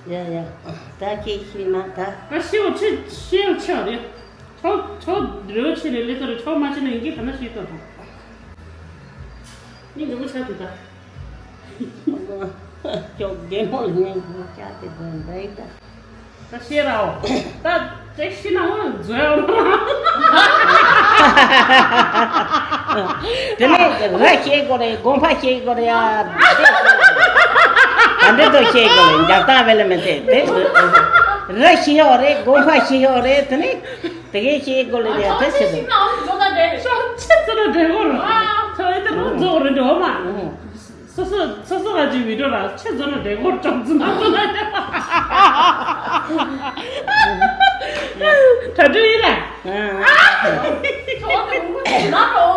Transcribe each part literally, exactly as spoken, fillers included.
ཡ་ཡ། ད་ཁྱེད་ཤི་ན་ད། ད་ཤི་བ་ཆེ་ཤི་བ་ཆེ་བ་རེད། ཆོ་ཆོ་རེ་བ་ཆེ་རེད་ལེ་ཏོ་རེད། ཆོ་མ་ཆེ་ན་ཡིན་གྱི་ད་ན་ཤི་ཏོ་དང་། ཉིན་འགྲོ་མོ་ཆ་དེ་ད། ཅོག་རྒན་མོ་ལ་ཉན་གྱི་ཆ་དེ་དོན་འདྲ་ཡི་ད། ད་ཤེས་ར་འོ། ད་ཅེག་ཤི་ན་འོ་འཛོལ་འོ། དེ་ནས་ར་ཤེས་དགོས་རེད། དགོན་པ་ཤེས་དགོས་རེད་ཡ། ད་འདི་ཚོ་ཤེས་དགོས་རེད། འཇག་ཏང་བེ་ལ་མི་ཚེ་དེ། ར་ཤེས་ཡོད་རེད། དགོན་པ་ཤེས་ཡོད་རེད། དེ་ནས་དེ་གས་ཤེས་དགོས་རེད་ཡ། དེ་ཤེས་དགོས། ཆེ་ཚོ་ན་འགྲིག་གོ་ར། ཚོ་ཡི་དེ་རུ་འཛོག་རེད་འགྲོ་མ། སོ་སོ་སོ་སོ་ག་ཅིག་མི་འགྲོ་ར། ཆེ་ཚོ་ན་འགྲིག་གོ་ཅོག་ཙེ་ན་ཚོ་ན། ད་དུ་ཡིན་ར།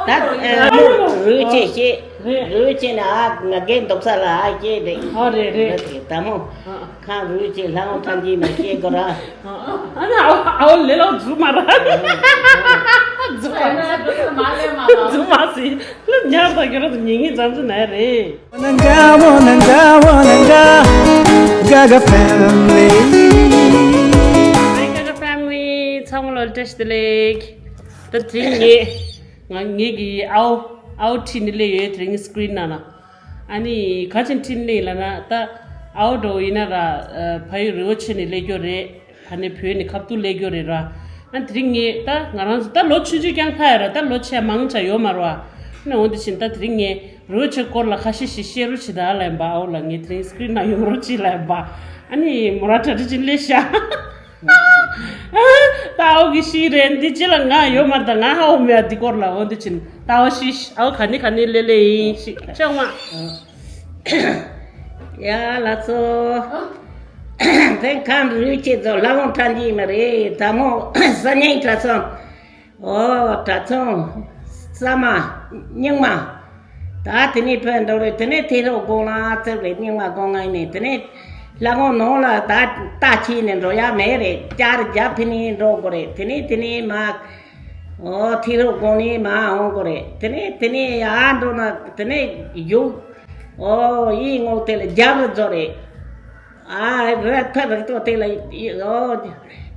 ད་ཨ་མོ་རུས་ཆེ་ཤེས། རུས་ཆེ་ན་ཨ་ང་རྒན་འདུག་ས་ལ་ཨ་སྐྱེས་རེད། ཨ་རེད་རེད། ད་མོ། ཁང་རུས་ཀྱི་ལྷ་ངོ་ཐང་གི་མ་སྐྱེས་གོ་ར། ཨ་ནི་ཨའོ་ཨའོ་ལེ་ལོ་རྫུ་མ་ར། རྫུ་མ། རྫུ་མ་སི་ལ་ཉར་ད་གི་ར་ཉིན་ངི་ཙམ་ཙི་ན་རེད། Wananga, wananga, wananga, Gaga family. Hi Gaga family, ཚང་མ་ལ་བཀྲ་ཤིས་བདེ་ལེགས། ད་དེ་རིང་ངས་ང་ངེད་ཀྱི་ཨའོ་ཨའོ་ཁྲིད་ནི་སླེབས་ཡོད། དེ་རིང་སི་ཀི་རིན་ནང་ལ། ཨ་ནི་ག་ཅིན་ཁྲིད་ནི་ལ་ན་ད་ཨའོ་འགྲོ་ཡིན་ན་ར། ཕ་ཡུལ་རི་བོ་ཆེ་ནས་སླེབས་རྒྱུ་རེད། ད་ནི་བོད་ནས་ཁ་ཐུག་སླེབས་རྒྱུ་རེད་ར། ཨ་དེ་རིང་ངས་ད་ང་རང་ཚོ་ད་ལོ་ཆུང་ཆུང་རྐྱང་ཁ་ཡ་ར། ད་ལོ་ཆེ་མང་ཆ་ཡོད་མ་རེད་བ། ཨ་ནི་འོན་ཏེ་ཕྱིན་ད་དེ་རིང་ངས་རི་བོ་ཆེ་སྐོར་ལ་ཁ་ཤས་ཤིག་བཤད་རོགས་བྱེད་ད་ལབ་ཡིན་པ། ཨའོ་ལ་ངས་དེ་རིང་སི་ཀི་རིན་ནང་ཡོང་རོགས་བྱེད་ལབ་ཡིན་པ། ཨ་ནི་མོ་ར་གྲ་སྒྲིག་ཅིག་སླེབས་ཤག་ད་ཨའོ་གི་ཤི་རེད་འདི་ཅི་ལ་ང་ཡོད་མ་རེད། ད་ང་ཧ་གོ་མེད་ཨ་འདི་སྐོར་ལ། འོན་ཏེ་ཕྱིན་ད་ཨའོ་ཤི་ཨའོ་ག་ནི་ག་ནི་ལེ་ལེ་ཡིན་ཤི་ཅང་མ། ཡ་ལ་ཚོ། དེ་ཁམས་རུས་ཆེ་ཚོ་ལྷ་ཁང་ཁྲ་འཇིགས་མ་རེད། ད་མོ་ས་ཉིན་གྲྭ་ཚང་། ཨོ་གྲྭ་ཚང་། ས་མ། རྙིང་མ། ད་དེ་ནས་ཕེབས་འགྲོ་རེད། དེ་ནས་ཐེད་རོགས་དགོན་ལ་ཚུར་རེད། རྙིང་མ་དགོན་ལ་ནས་དེ་ནས་ལྷ་ཁང་ནང་ལ་ད་རྟ་ཁྱེར་ནས་འགྲོ་ཡ་མེད་རེད། ཅར་རྒྱབ་ཕི་ནས་འགྲོ་དགོས་རེད། དེ་ནས་དེ་ནས་མ། ཨོ་ཐེད་རོགས་དགོན་ནས་མ་འོང་དགོས་རེད། དེ་ནས་དེ་ནས་ཡར་འགྲོ་ན་དེ་ནས་ཡུག་ཨོ་ཡིད་ངོ་དེ་ལ་རྒྱབ་རུ་རྫོགས་རེད། ཨ་རི་ཐ་རི་ཏོ་དེ་ལ་ཨོ་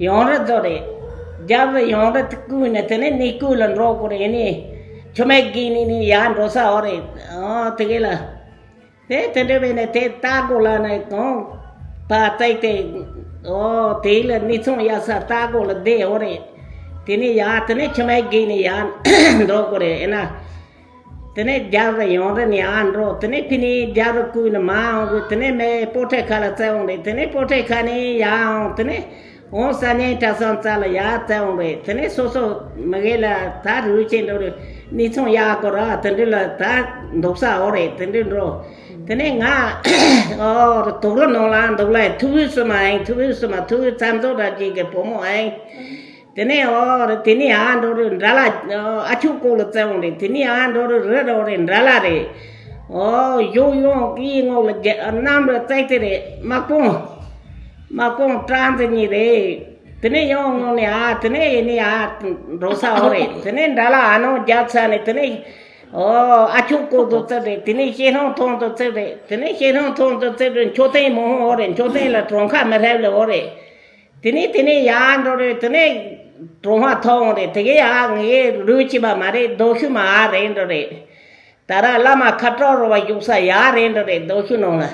ཡོང་རུ་རྫོགས་རེད། རྒྱབ་རུ་ཡོང་རུ་བསྐུལ་ནས་དེ་ནས་ནི་བསྐུལ་ལ་འགྲོ་དགོས་རེད། ནི་ཆུ་མེད་གི་ནི་ནི་ཡར་འགྲོ་ས་འོ་རེད། ཨོ་དེ་ག་ལ། དེ་དེ་འདྲ་བས་ནས་དེ་རྟ་མགོ་ལ་ནས་གང་ཕ་བཙལ་ཏེ། ཨོ་དེ་ལ་ནི་ཚོང་ཡ་ས་རྟ་མགོ་ལ་བསྡད་འོ་རེད། དེ་ནས་ཡར་དེ་ནས་ཆུ་མེད་གི་ནི་ཡར་འགྲོ་དགོས་རེད། ཨེ་ན། དེ་ནས་རྒྱབ་རུ་ཡོང་རུ་ནས་ཨ་འགྲོ། དེ་ནས་ཕི་ནས་རྒྱབ་རུ་བསྐུལ་ནས་མ་འོང་གི། དེ་ནས་མེ་སྤོ་ཁྲལ་ཁ་ལ་བཙལ་འོང་རེད། དེ་ནས་སྤོ་ཁྲལ་ཁ་ནས་ཡར་འོང་། དེ་ནས་འོང་ས་ནས་གྲྭ་ཚང་རྩ་ལ་ཡར་བཙལ་འོང་རེད། དེ་ནས་སོ་སོ་མི་གེ་ལ་ད་རུས་ཆེ་འགྲོ་རུ་ནི་ཚོང་ཡག་གོ་ར་དེ་འདྲ་ལ་ད་འདུག་ས་འོ་རེད། དེ་འདྲ་འགྲོ། དེ་ནས་ང་ཨོ་དུག་རུ་ནང་ལ་འདུག་ལ་ཐུ་བུ་སུ་མ་ཨེ་ཐུ་བུ་སུ་མ་ཐུ་བུ་ཚམ་ཚོ་ར་ཅིག་གི་བུ་མོ་ཨེ། དེ་ནས་ཨོ་རེད། དེ་ནས་ཨ་འགྲོ་རེད། འདྲ་ལ་ཨ་ཆུ་ཀོ་ལ་བཙལ་འོང་རེད། དེ་ནས་ཨ་འགྲོ་རེད། རི་རོ་རེད། འདྲ་ལ་རེད། ཨོ་ཡོ་ཡོ་ཀི་ངོ་ལ་རྒྱ་གནམ་རུ་བཙལ་ཏེ་རེད། དམག་དཔུང་དམག་དཔུང་ཀྲང་ཙེ་གཉིས་རེད། དེ་ནས་ཡོང་ངོ་ནས་ཨ་དེ་ནས་ཡེ་ནས་ཨ་འགྲོ་ས་འོ་རེད། དེ་ནས་འདྲ་ལ་ཨ་ནོ་རྒྱབ་ཚ་ནས་དེ་ནས་ཨོ་ཨ་ཆུ་ཀོ་དུ་བཙལ་རེད། དེ་ནས་ཤེ་ཧྲོང་ཐོང་དུ་བཙལ་རེད། དེ་ནས་ཤེ་ཧྲོང་ཐོང་དུ་བཙལ་རེད། མཆོད་རྟེན་མང་འོ་རེད། མཆོད་རྟེན་ལ་གྲོང་ཁ་མི་ཧྲལ་ལ་འོ་རེད། དེ་ནས་དེ་ནས་ཡར་འགྲོ་རེད། དེ་ནས་གྲོང་པ་མཐོང་རེད། དེ་གའི་ཡར་ངའི་རུས་ཆེ་བ་མ་རེད། རྡོ་ཤུ་མ་ཨ་རེད་འགྲོ་རེད། ད་ར་བླ་མ་ཁ་དྲོ་རོ་བ་བཞུགས་ས་ཡར་རེད་འགྲོ་རེད། རྡོ་ཤུ་ནང་ལ།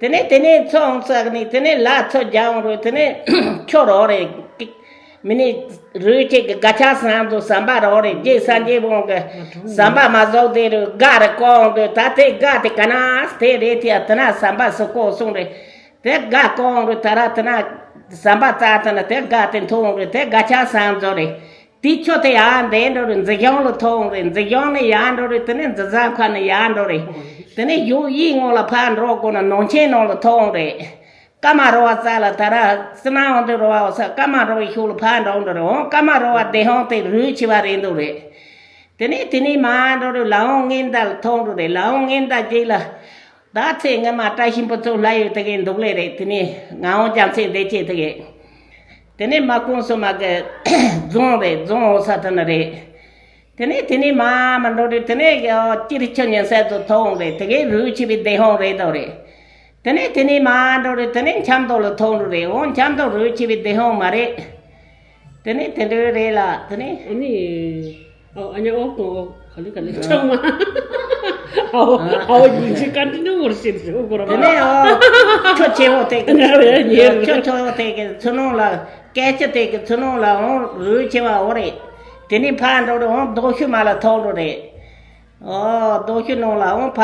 དེ་ནས་དེ་ནས་ཚོང་ས་གི་ནས་དེ་ནས་ལ་ཚོ་རྒྱག་འོང་རེད། དེ་ནས་ཁྱོ་རོ་རེད། མི་ནི་རུས་ཆེ་གི་ག་ཆ་སང་དུ་ཟམ་པ་རོ་རེད། རྗེ་སངས་རྒྱས་བོང་གི་ཟམ་པ་མ་བཟོ་དེ་རུ་དགའ་རེ་ཀོང་དུ་ད་དེ་དགའ་དེ་ག་ན་དེ་རེད། དེ་ཡ་དེ་ན་ཟམ་པ་སུ་ཀོ་སོང་རེད། དེ་དགའ་ཀོང་རུ་ད་ར་དེ་ན་ཟམ་པ་རྩ་དེ་ན་དེ་དགའ་དེ་མཐོང་རུ་དེ་དགའ་ཆ་སང་རྫོགས་རེད། དེ་ཆོ་དེ་ཡར་འདས་འགྲོ་རུ་འཛི་གཞོང་ལ་མཐོང་རེད། འཛི་གཞོང་ནས་ཡར་འགྲོ་རུ་དེ་ནས་འཛི་བཟའ་ཁ་ནས་ཡར་འགྲོ་རེད། དེ་ནས་ཡུག་ཡིད་ངོ་ལ་ཕར་འགྲོ་དགོས་ན་ནང་ཆེན་ནང་ལ་མཐོང་རེད། ཀ་མ་རོ་བ་རྩ་ལ་ད་ར་སི་ན་འོང་དུ་རོ་བ་འོ་ས་ཀ་མ་རོ་བའི་ཤུགས་ལ་ཕར་འགྲོ་འགྲོ་རུ་འོང་། ཀ་མ་རོ་བ་སྡེ་ཧོང་དེ་རུས་ཆེ་བ་རེད་འདུག་རེད། དེ་ནས་དེ་ནས་མར་འགྲོ་རུ་ལ་འོང་ངན་ད་ལ་མཐོང་འགྲོ་རེད། ལ་འོང་ངན་ད་རྗེས་ལ། ད་ཚེ་སྔ་མ་བཀྲ་ཤིས་འབུལ་ཚོགས་ལྷ་ཡུལ་དེ་གའི་འདུག་ལེ་རེད། དེ་ནས་ང་འོང་རྒྱ་མཚན་བདེ་སྐྱིད་དེ་གའི། དེ་ནས་མ་ཀུང་སོ་མ་གི་རྫོང་རེད། རྫོང་འོ་ས་དེ་ན་རེད། དེ་ནས་དེ་ནས་མ་མ་འགྲོ་རེད། དེ་ནས་སྤྱིར་ཆུ་ཉན་སའི་ཚོ་མཐོང་རེད། དེ་གའི་རུས་ཆེ་བའི་སྡེ་ཧོང་རེད་དོ་རེད། དེ་ནས་དེ་ནས་མར་འགྲོ་རེད། དེ་ནས་འཆམ་ཐོག་ལ་ཐོན་འགྲོ་རེད། འོ་འཆམ་ཐོག་རུ་ཆེ་བའི་བདེ་ཧོང་མ་རེད། དེ་ནས་དེ་འདྲ་རེད་ལ། དེ་ནས་ཨ་ནི། ཨོ་ཨ་ཉ་ཨོ་ཏོ་ཨོ་ག་ལེ་ག་ལེ་ཆང་མ། ཨོ་ཨོ་ཉིན་ཅི་ཀན་ཏི་ནུ་བོར་ཤེར་ཤོ་གོ་ར་དེ་མ། ནས་ཨོ་ཁྱོད་ཆེ་བོ་དེ་གི། ང་རེ་ཉེར་ཁྱོད་ཆེ་བོ་དེ་གི་ཚུ་ནང་ལ་སྐད་ཆ་དེ་གི་ཚུ་ནང་ལ་ཨོ་རུ་ཆེ་བ་འོ་རེད། དེ་ནས་ཕར་འགྲོ་རེད། ཨོ་རྡོ་ཤུ་མ་ལ་ཐོག་འགྲོ་རེད། ཨོ་རྡོ་ཤུ་ནང་ལ་ཨོ་ཕ་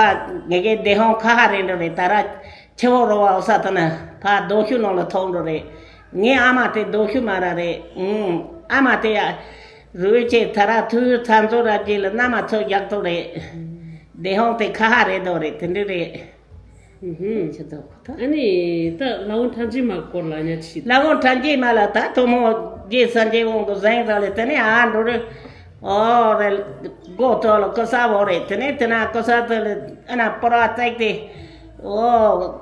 ངེད་ཀའི་བདེ་ཧོང་ཁ་ཧ་རེ་འགྲོ་རེད། ད་ར་ཆེ་བོ་རོ་བ་འོ་ས་ད་ན་ཕ་རྡོ་ཤུ་ནང་ལ་ཐོག་འགྲོ་རེད། ངའི་ཨ་མ་དེ་རྡོ་ཤུ་མ་ར་རེད། ཨུམ། ཨ་མ་དེ་ཡ་རུས་ཆེ་ད་ར་ཐུ་ཚ་མཛོ་ར་རྗེས་ལ་མནའ་མ་ཚོ་རྒྱག་ཐུབ་རེད། བདེ་ཧོང་དེ་ཁ་ཧ་རེ་དོ་རེད། དེ་འདྲ་རེད། ཨུ་ཧུམ། ཆེ་དོ་ཁོ་ཐག་ཨ་ནི་ད་ལ་འོང་ཁྲ་འཇིགས་མ་སྐོར་ལ་ཉ་ཆི། ལ་འོང་ཁྲ་འཇིགས་མ་ལ་ད་ཐོ་མོ་རྗེ་སངས་རྒྱས་དབང་གི་གཟེངས་ར་ལས་དེ་ནས་ཨ་འགྲོ་རེད། ཨོ་རེད། སྒོ་ཐོག་ལ་ཀོ་ས་བོ་རེད། དེ་ནས་དེ་ན་ཀོ་ས་དེ་ལ་ཨ་ན་པོ་ར་བཙལ་ཏེ། ཨོ་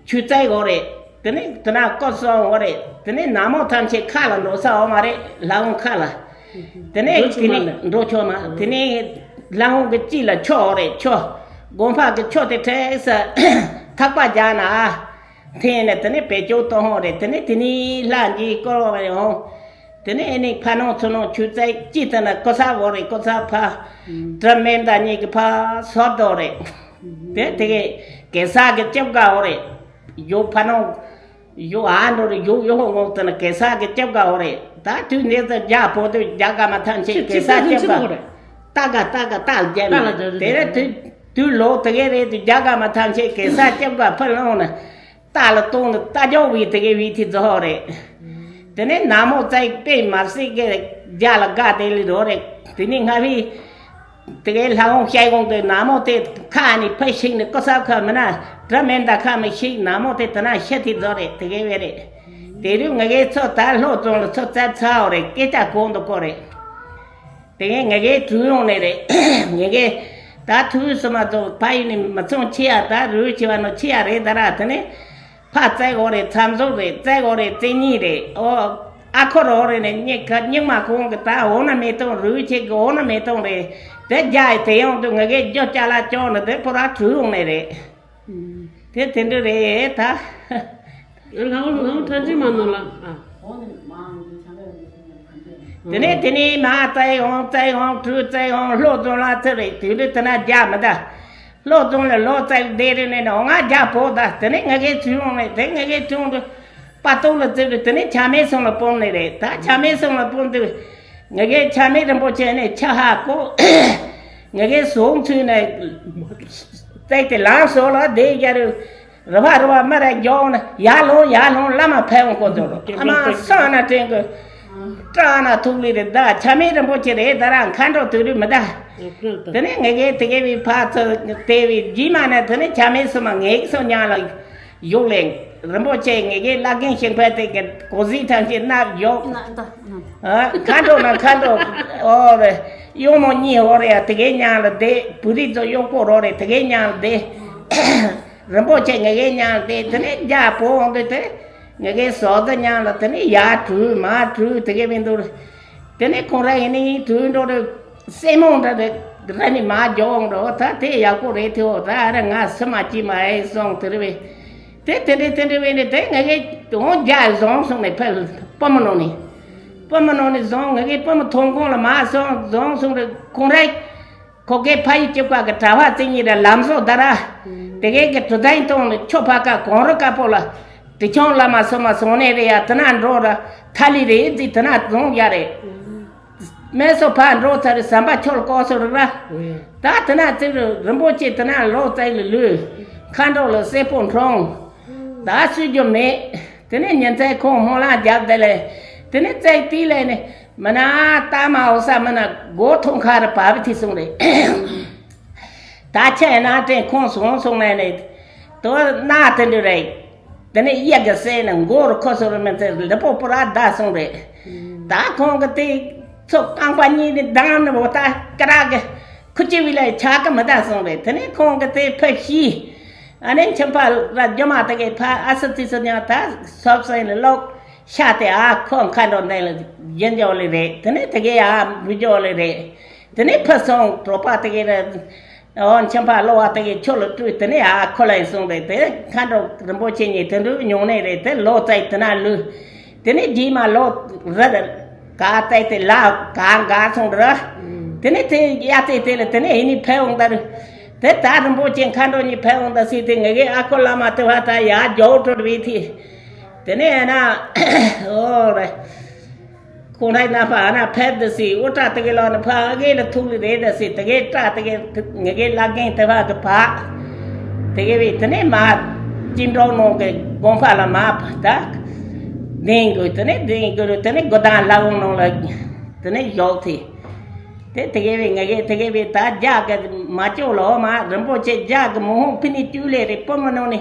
ཆུ་བཙལ་བོ་རེད། དེ་ནས་དེ་ན་ཀོ་ས་བོ་རེད། དེ་ནས་ན་མོ་ཐམས་ཅད་ཁ་ལ་འགྲོ་ས་འོ་མ་རེད། ལ་འོང་ཁ་ལ། དེ་ནས་འགྲོ་ཆོག་དེ་མ་ནས་ལ། འགྲོ་ཆོག་མ། དེ་ནས་ལ་འོང་གི་དཀྱིལ་ལ་ཆོ་བོ་རེད། ཆོ། དགོན་པ་གི་ཆོ་དེ་འཕྲལ་ས་ཐག་པ་རྒྱག་ན་ཨ། འཐེན་ནས་དེ་ནས་བེད་སྤྱོད་གཏོང་ཧོང་རེད། དེ་ནས་དེ་ནས་ལྷ་འཇིགས་སྐོར་བ་རེད་ཧོང་། དེ་ནས་ཨེ་ནི་ཕ་ནང་ཚུ་ནང་ཆུ་བཙལ་ཅི་ལྟ་ན་ཀོ་ས་བོ་རེད། ཀོ་ས་ཕ་དྲ་མེན་ད་གཉིས་ཀྱི་ཕ་སོར་དོ་རེད། དེ་དེ་གས་གེ་སར་གྱི་སྐྱབས་དགའ་བོ་རེད། ཡོ་ཕ་ནང་ཡོ་ཨ་འགྲོ་རེད། ཡོ་ཡོ་ཧོ་ངོ་དེ་ན་གེ་སར་གྱི་སྐྱབས་དགའ་བོ་རེད། ད་དུས་འདི་ཚོ་རྒྱ་བོ་དུས་རྒྱ་ག་མ་ཐམས་ཅད་གེ་སར་སྐྱབས་དགའ། ད་ག་ད་ག་ད་རྒྱ་མ་དེ་རེད། དུས་དུས་ལོ་དེ་གས་རེད། དུས་རྒྱ་ག་མ་ཐམས་ཅད་གེ་སར་སྐྱབས་དགའ་ཕུལ་ལོང་ན། རྟ་ལ་གཏོང་ནས་རྟ་རྒྱོག་བའི་དེ་གའི་བའི་ཐི་རྫོགས་རེད། དེ་ནས་ན་མོ་ཙའི་དཔེ་མ་སྲིད་ཀྱི་རྒྱ་ལ་དགའ་དེ་ལི་རོ་རེད། དེ་ནས་ང་བའི་དེ་གའི་ལྷ་འོང་ཤའི་འོང་དེ་ན་མོ་དེ་ཁ་ནས་ཕི་ཤིག་ནས་ཀོ་ས་ཁ་མི་ན་དྲ་མེན་ད་ཁ་མི་ཤིག་ན་མོ་དེ་དེ་ན་ཤི་ཐི་རྫོགས་རེད། དེ་གའི་བའི་རེད། དེ་རུ་ང་གའི་ཚོ་ད་ལྷོ་རྫོང་ལ་ཚོ་བཙལ་ཚར་བ་རེད། སྐད་ཆ་གོང་དུ་གོ་རེད། དེ་ངས་ང་གའི་གྲུ་ཡོང་ནས་རེད། ངས་ཀའི་ད་ཐུ་སུ་མ་ཚོ་ཕ་ཡུལ་ནས་མི་ཚང་ཆེ་ཡ། ད་རུ་ཆེ་བ་ནོ་ཆེ་ཡ་རེད། ད་ར་དེ་ནས་ཕ་བཙལ་གོ་རེད། ཚ་མཛོག་རེད། བཙལ་གོ་རེད། བཙལ་གཉིས་རེད། ཨོ་ཨ་ཁོ་རོ་རེད་ནས་སྙེག་ཁ་སྙེག་མ་ཁོང་གི་ད་འོ་ན་མེ་ཏོང་རུ་ཆེ་གི་འོ་ན་མེ་ཏོང་རེད། དེ་རྒྱ་ཡི་དེ་ཡོང་དུས་ང་གའི་རྒྱོ་ཅ་ལ་ཅོག་ནས་དེ་ཁོ་ར་གྲུ་ཡོང་ནས་རེད། དེ་དེ་འདྲ་རེད་ད། ལའོ་ལའོ་ཁྲ་ཆི་མ་ནོ་ལ་ཨ། དེ་ནས་དེ་ནས་མ་བཙལ་ཡོང་བཙལ་ཡོང་གྲུ་བཙལ་ཡོང་ལྷོ་རྫོང་ལ་ཚུར་རེད། དུས་འདྲ་དེ་ན་རྒྱ་མི་ད། ལྷོ་རྫོང་ལ་ལོ་བཙལ་བསྡད་རེད་ནས་ནོ་ང་རྒྱ་བོ་ད། དེ་ནས་ང་གའི་ཚུར་ཡོང་ནས་དེ་ང་གའི་ཚུར་ཡོང་དུ་པ་ཏོག་ལ་ཚུར་རེད། དེ་ནས་ཆ་མེད་སོང་ལ་སྤོམ་ནས་རེད། ད་ཆ་མེད་སོང་ལ་སྤོམ་དུས། ང་གའི་ཆ་མེད་རིན་པོ་ཆེ་ནས་ཆ་ཧ་གོ། ང་གའི་ཟོང་ཚུལ་ནས་བཙལ་ཏེ་ལངས་སོ་ལ་བསྡད་རྒྱ་རུ། རི་བ་རི་བ་མི་ར་མགྱོགས་ན་ཡར་ལོང་ཡར་ལོང་བླ་མ་ཕལ་བ་ཀོ་ཚོ་རུ་ཨ་མ་སང་ན་དྲན་གི། སྐྲག་ན་ཐུག་ལི་རེད་ད། ཆ་མེད་རིན་པོ་ཆེ་རེད་ད་ར་མཁའ་འགྲོ་དུ་རུ་མི་ད། དེ་ནས་ངེད་ཀའི་དེ་གའི་བའི་ཕ་ཚོ་དེ་བའི་རྗེས་མ་ནས་དེ་ནས་ཆ་མེད་སུ་མ་ངེད་ཀྱི་སོ་ཉང་ལ་གཡུག་ལེན། རིན་པོ་ཆེ་ངེད་ཀའི་བླ་རྒན་ཤིང་ཕལ་དེ་གི་གོ་ཟི་ཐམས་ཅད་ནག་གཡོག་མཁའ་འགྲོ་ན་མཁའ་འགྲོ་ཨོ་རེད། གཡོག་མོ་གཉིས་ཨོ་རེད་ཡ། དེ་གའི་ཉང་ལ་བསྡད། བུ་རིགས་ཚོ་གཡོག་པོ་རོ་རེད། དེ་གའི་ཉང་ལ་བསྡད། རིན་པོ་ཆེ་ངེད་ཀའི་མཉམ་དེ་དེ་ནས་རྒྱ་བོ་འོང་དུས་དེ་ངེད་ཀའི་ཟོག་རྫི་མཉམ་ལ་དེ་ནས་ཡར་བྲོས་མར་བྲོས་དེ་གའི་མི་འདུག་དེ་ནས་ཁོང་ར་ཡིན་ནི་བྲོས་འགྲོ་དུས་སྲེ་མོང་འདྲ་རེ་ར་ནི་མར་རྒྱོག་འོང་འགྲོ། ད་དེ་ཡག་པོ་རེད་དེ། འོ་ད་ཨ་ར་ང་སུ་མ་ཅི་མ་ཨེ་སོང་དེ་རེ་བས་དེ་དེ་འདྲས་དེ་འདྲས་བས་ནི་དེ་ངེད་ཀའི་འོང་རྒྱ་བཟུང་སོང་ནས་ཕེབས་པུ་མོ་ནང་ནས་པུ་མོ་ནང་ནས་བཟུང་ངེད་ཀའི་པུ་མོ་ཐོང་ཁོང་ལ་མར་སོང་བཟུང་སོང་རེ་ཁོང་ར། ཁོ་གའི་ཕ་ཡུལ་གཅིག་པ་གི་གྲྭ་བ་བཙན་གཉིས་ར་ལམ་བཟོ་ད་ར། དེ་གའི་གི་གྲུ་དན་གཏོང་ནས་ཁྱོ་ཕ་ཀ་གོང་རུ་དཀར་པོ་ལ། དེ་ཆུང་བླ་མ་སོ་མ་སོང་ནས་རེད་ཡ། དེ་ན་འགྲོ་ར་ཐ་ལི་རེད་ཟིག་དེ་ན་རྫོང་ཡ་རེད། མེ་སོ་ཕ་འགྲོ་ཚར་རེད། ཟམ་པ་ཆོལ་ལྐོག་སོ་རེད་ར། ད་དེ་ན་ཙིག་རུ་རིན་པོ་ཆེ་དེ་ན་ལོ་ཙིག་ལ་ལུས། མཁའ་འགྲོ་ལ་སྲས་པོ་འཁྲུངས། ད་སུས་རྒྱུ་མེད། དེ་ནས་ཉིན་མཚན་ཁོང་སྨོན་ལམ་བརྒྱབ་དེ་ལས། དེ་ནས་ཙིག་དེ་ལས་ནས། མི་ན་ལྟ་མ་འོ་ས་མི་ན་སྒོ་ཐོང་ཁ་རུ་བབས་ཐི་སོང་རེད། ད་ཆ་ཡིན་ན་དྲན་ཁོང་སོང་སོང་ནས་ནས་དོ་ན་དེ་འདྲ་རེད། དེ་ནས་གཡས་གི་སེ་ནས་མགོ་རུ་ཁོ་སོ་རུ་མི་ཚེ་ལུས་པོ་པུ་ར་བདའ་སོང་རེད། ད་ཁོང་གི་དེ་ཚོ་རྐང་པ་གཉིས་ནས་བདམས་ནས་འོ་ད་ཀ་ར་གི་ཁུ་ཅི་བི་ལ་ཆ་གི་མི་བདའ་སོང་རེད། དེ་ནས་ཁོང་གི་དེ་ཕེབས་ཤི། ཨ་ནེ་ཁྱིམ་པ་ར་རྒྱུ་མ་དེ་གའི་ཕ་ཨ་སི་ཙི་སི་ཉང་ད་སོབ་སེ་ལ་ལོག་ཤ་དེ་ཨ་ཁོ་མཁའ་འགྲོ་འདི་ལ་ཡིན་འཇོག་ལེ་རེད། དེ་ནས་དེ་གའི་ཨ་མི་འཇོག་ལེ་རེད། དེ་ནས་ཕུ་སོང་གྲོགས་པ་དེ་གའི་ར་ ཨོ་མཆིན་པ་གློ་བ་དེ་གའི་ཁྱོད་ལ་སྤྲུལ། དེ་ནས་ཨ་ཁོ་ལ་ཡིན་གསུངས་རེད། དེ་མཁའ་འགྲོ་རིན་པོ་ཆེ་གཉིས་དེ་འདྲ་མྱོང་ནས་རེད། དེ་ལོ་ཙཱའི་དེ་ན་ལུས། དེ་ནས་རྗེས་མ་ལོ་རི་རེད་ག་ཙའི་དེ་ལ་ག་འགའ་སོང་ར། དེ་ནས་དེ་ཡ་ཙའི་དེ་ལ་དེ་ནས་ཡིན་ནི་ཕེབས་འོང་ད་རུ། དེ་ད་རིན་པོ་ཆེ་མཁའ་འགྲོ་གཉིས་ཕེབས་འོང་ད་སྲིད་དེ་ངེད་ཀའི་ཨ་ཁོ་བླ་མ་དེ་བ་ད་ཡ་རྒྱོ་བྲོ་བའི་དེ། དེ་ནས་ཡ་ན་ཨོ་རེད། ཁོང་རའི་རྣམ་པ་ཨ་ན་ཕེབས་འདི་སི་འུ་ཏྲ་དེ་གའི་ལོག་ནི་ཕ་ཨ་གེ་ལ་ཐུག་ལི་རེད་འདི་སི་དེ་གའི་ཏྲ་དེ་གའི་ངེད་ཀའི་བླ་རྒན་དེ་བ་གི་ཕ། དེ་གའི་བི་དེ་ནས་མ་ཅི་འགྲོ་ནོ་གི་དགོན་པ་ལ་མ་ཕ་ད། དེང་གི་དེ་ནས་དེང་གི་རུ་དེ་ནས་དགོ་དང་ལ་འོང་ནོ་ལ་དེ་ནས་ཞོག་ཐི། དེ་དེ་གའི་བི་ངེད་ཀའི་དེ་གའི་བི་ད་རྒྱ་གི་མ་ཅོ་ལོ་མ་རིན་པོ་ཆེ་རྒྱ་གི་མོ་ཧོང་ཕི་ནི་ཅུ་ལེ་རེ་པོ་མ་ནོ་ནི།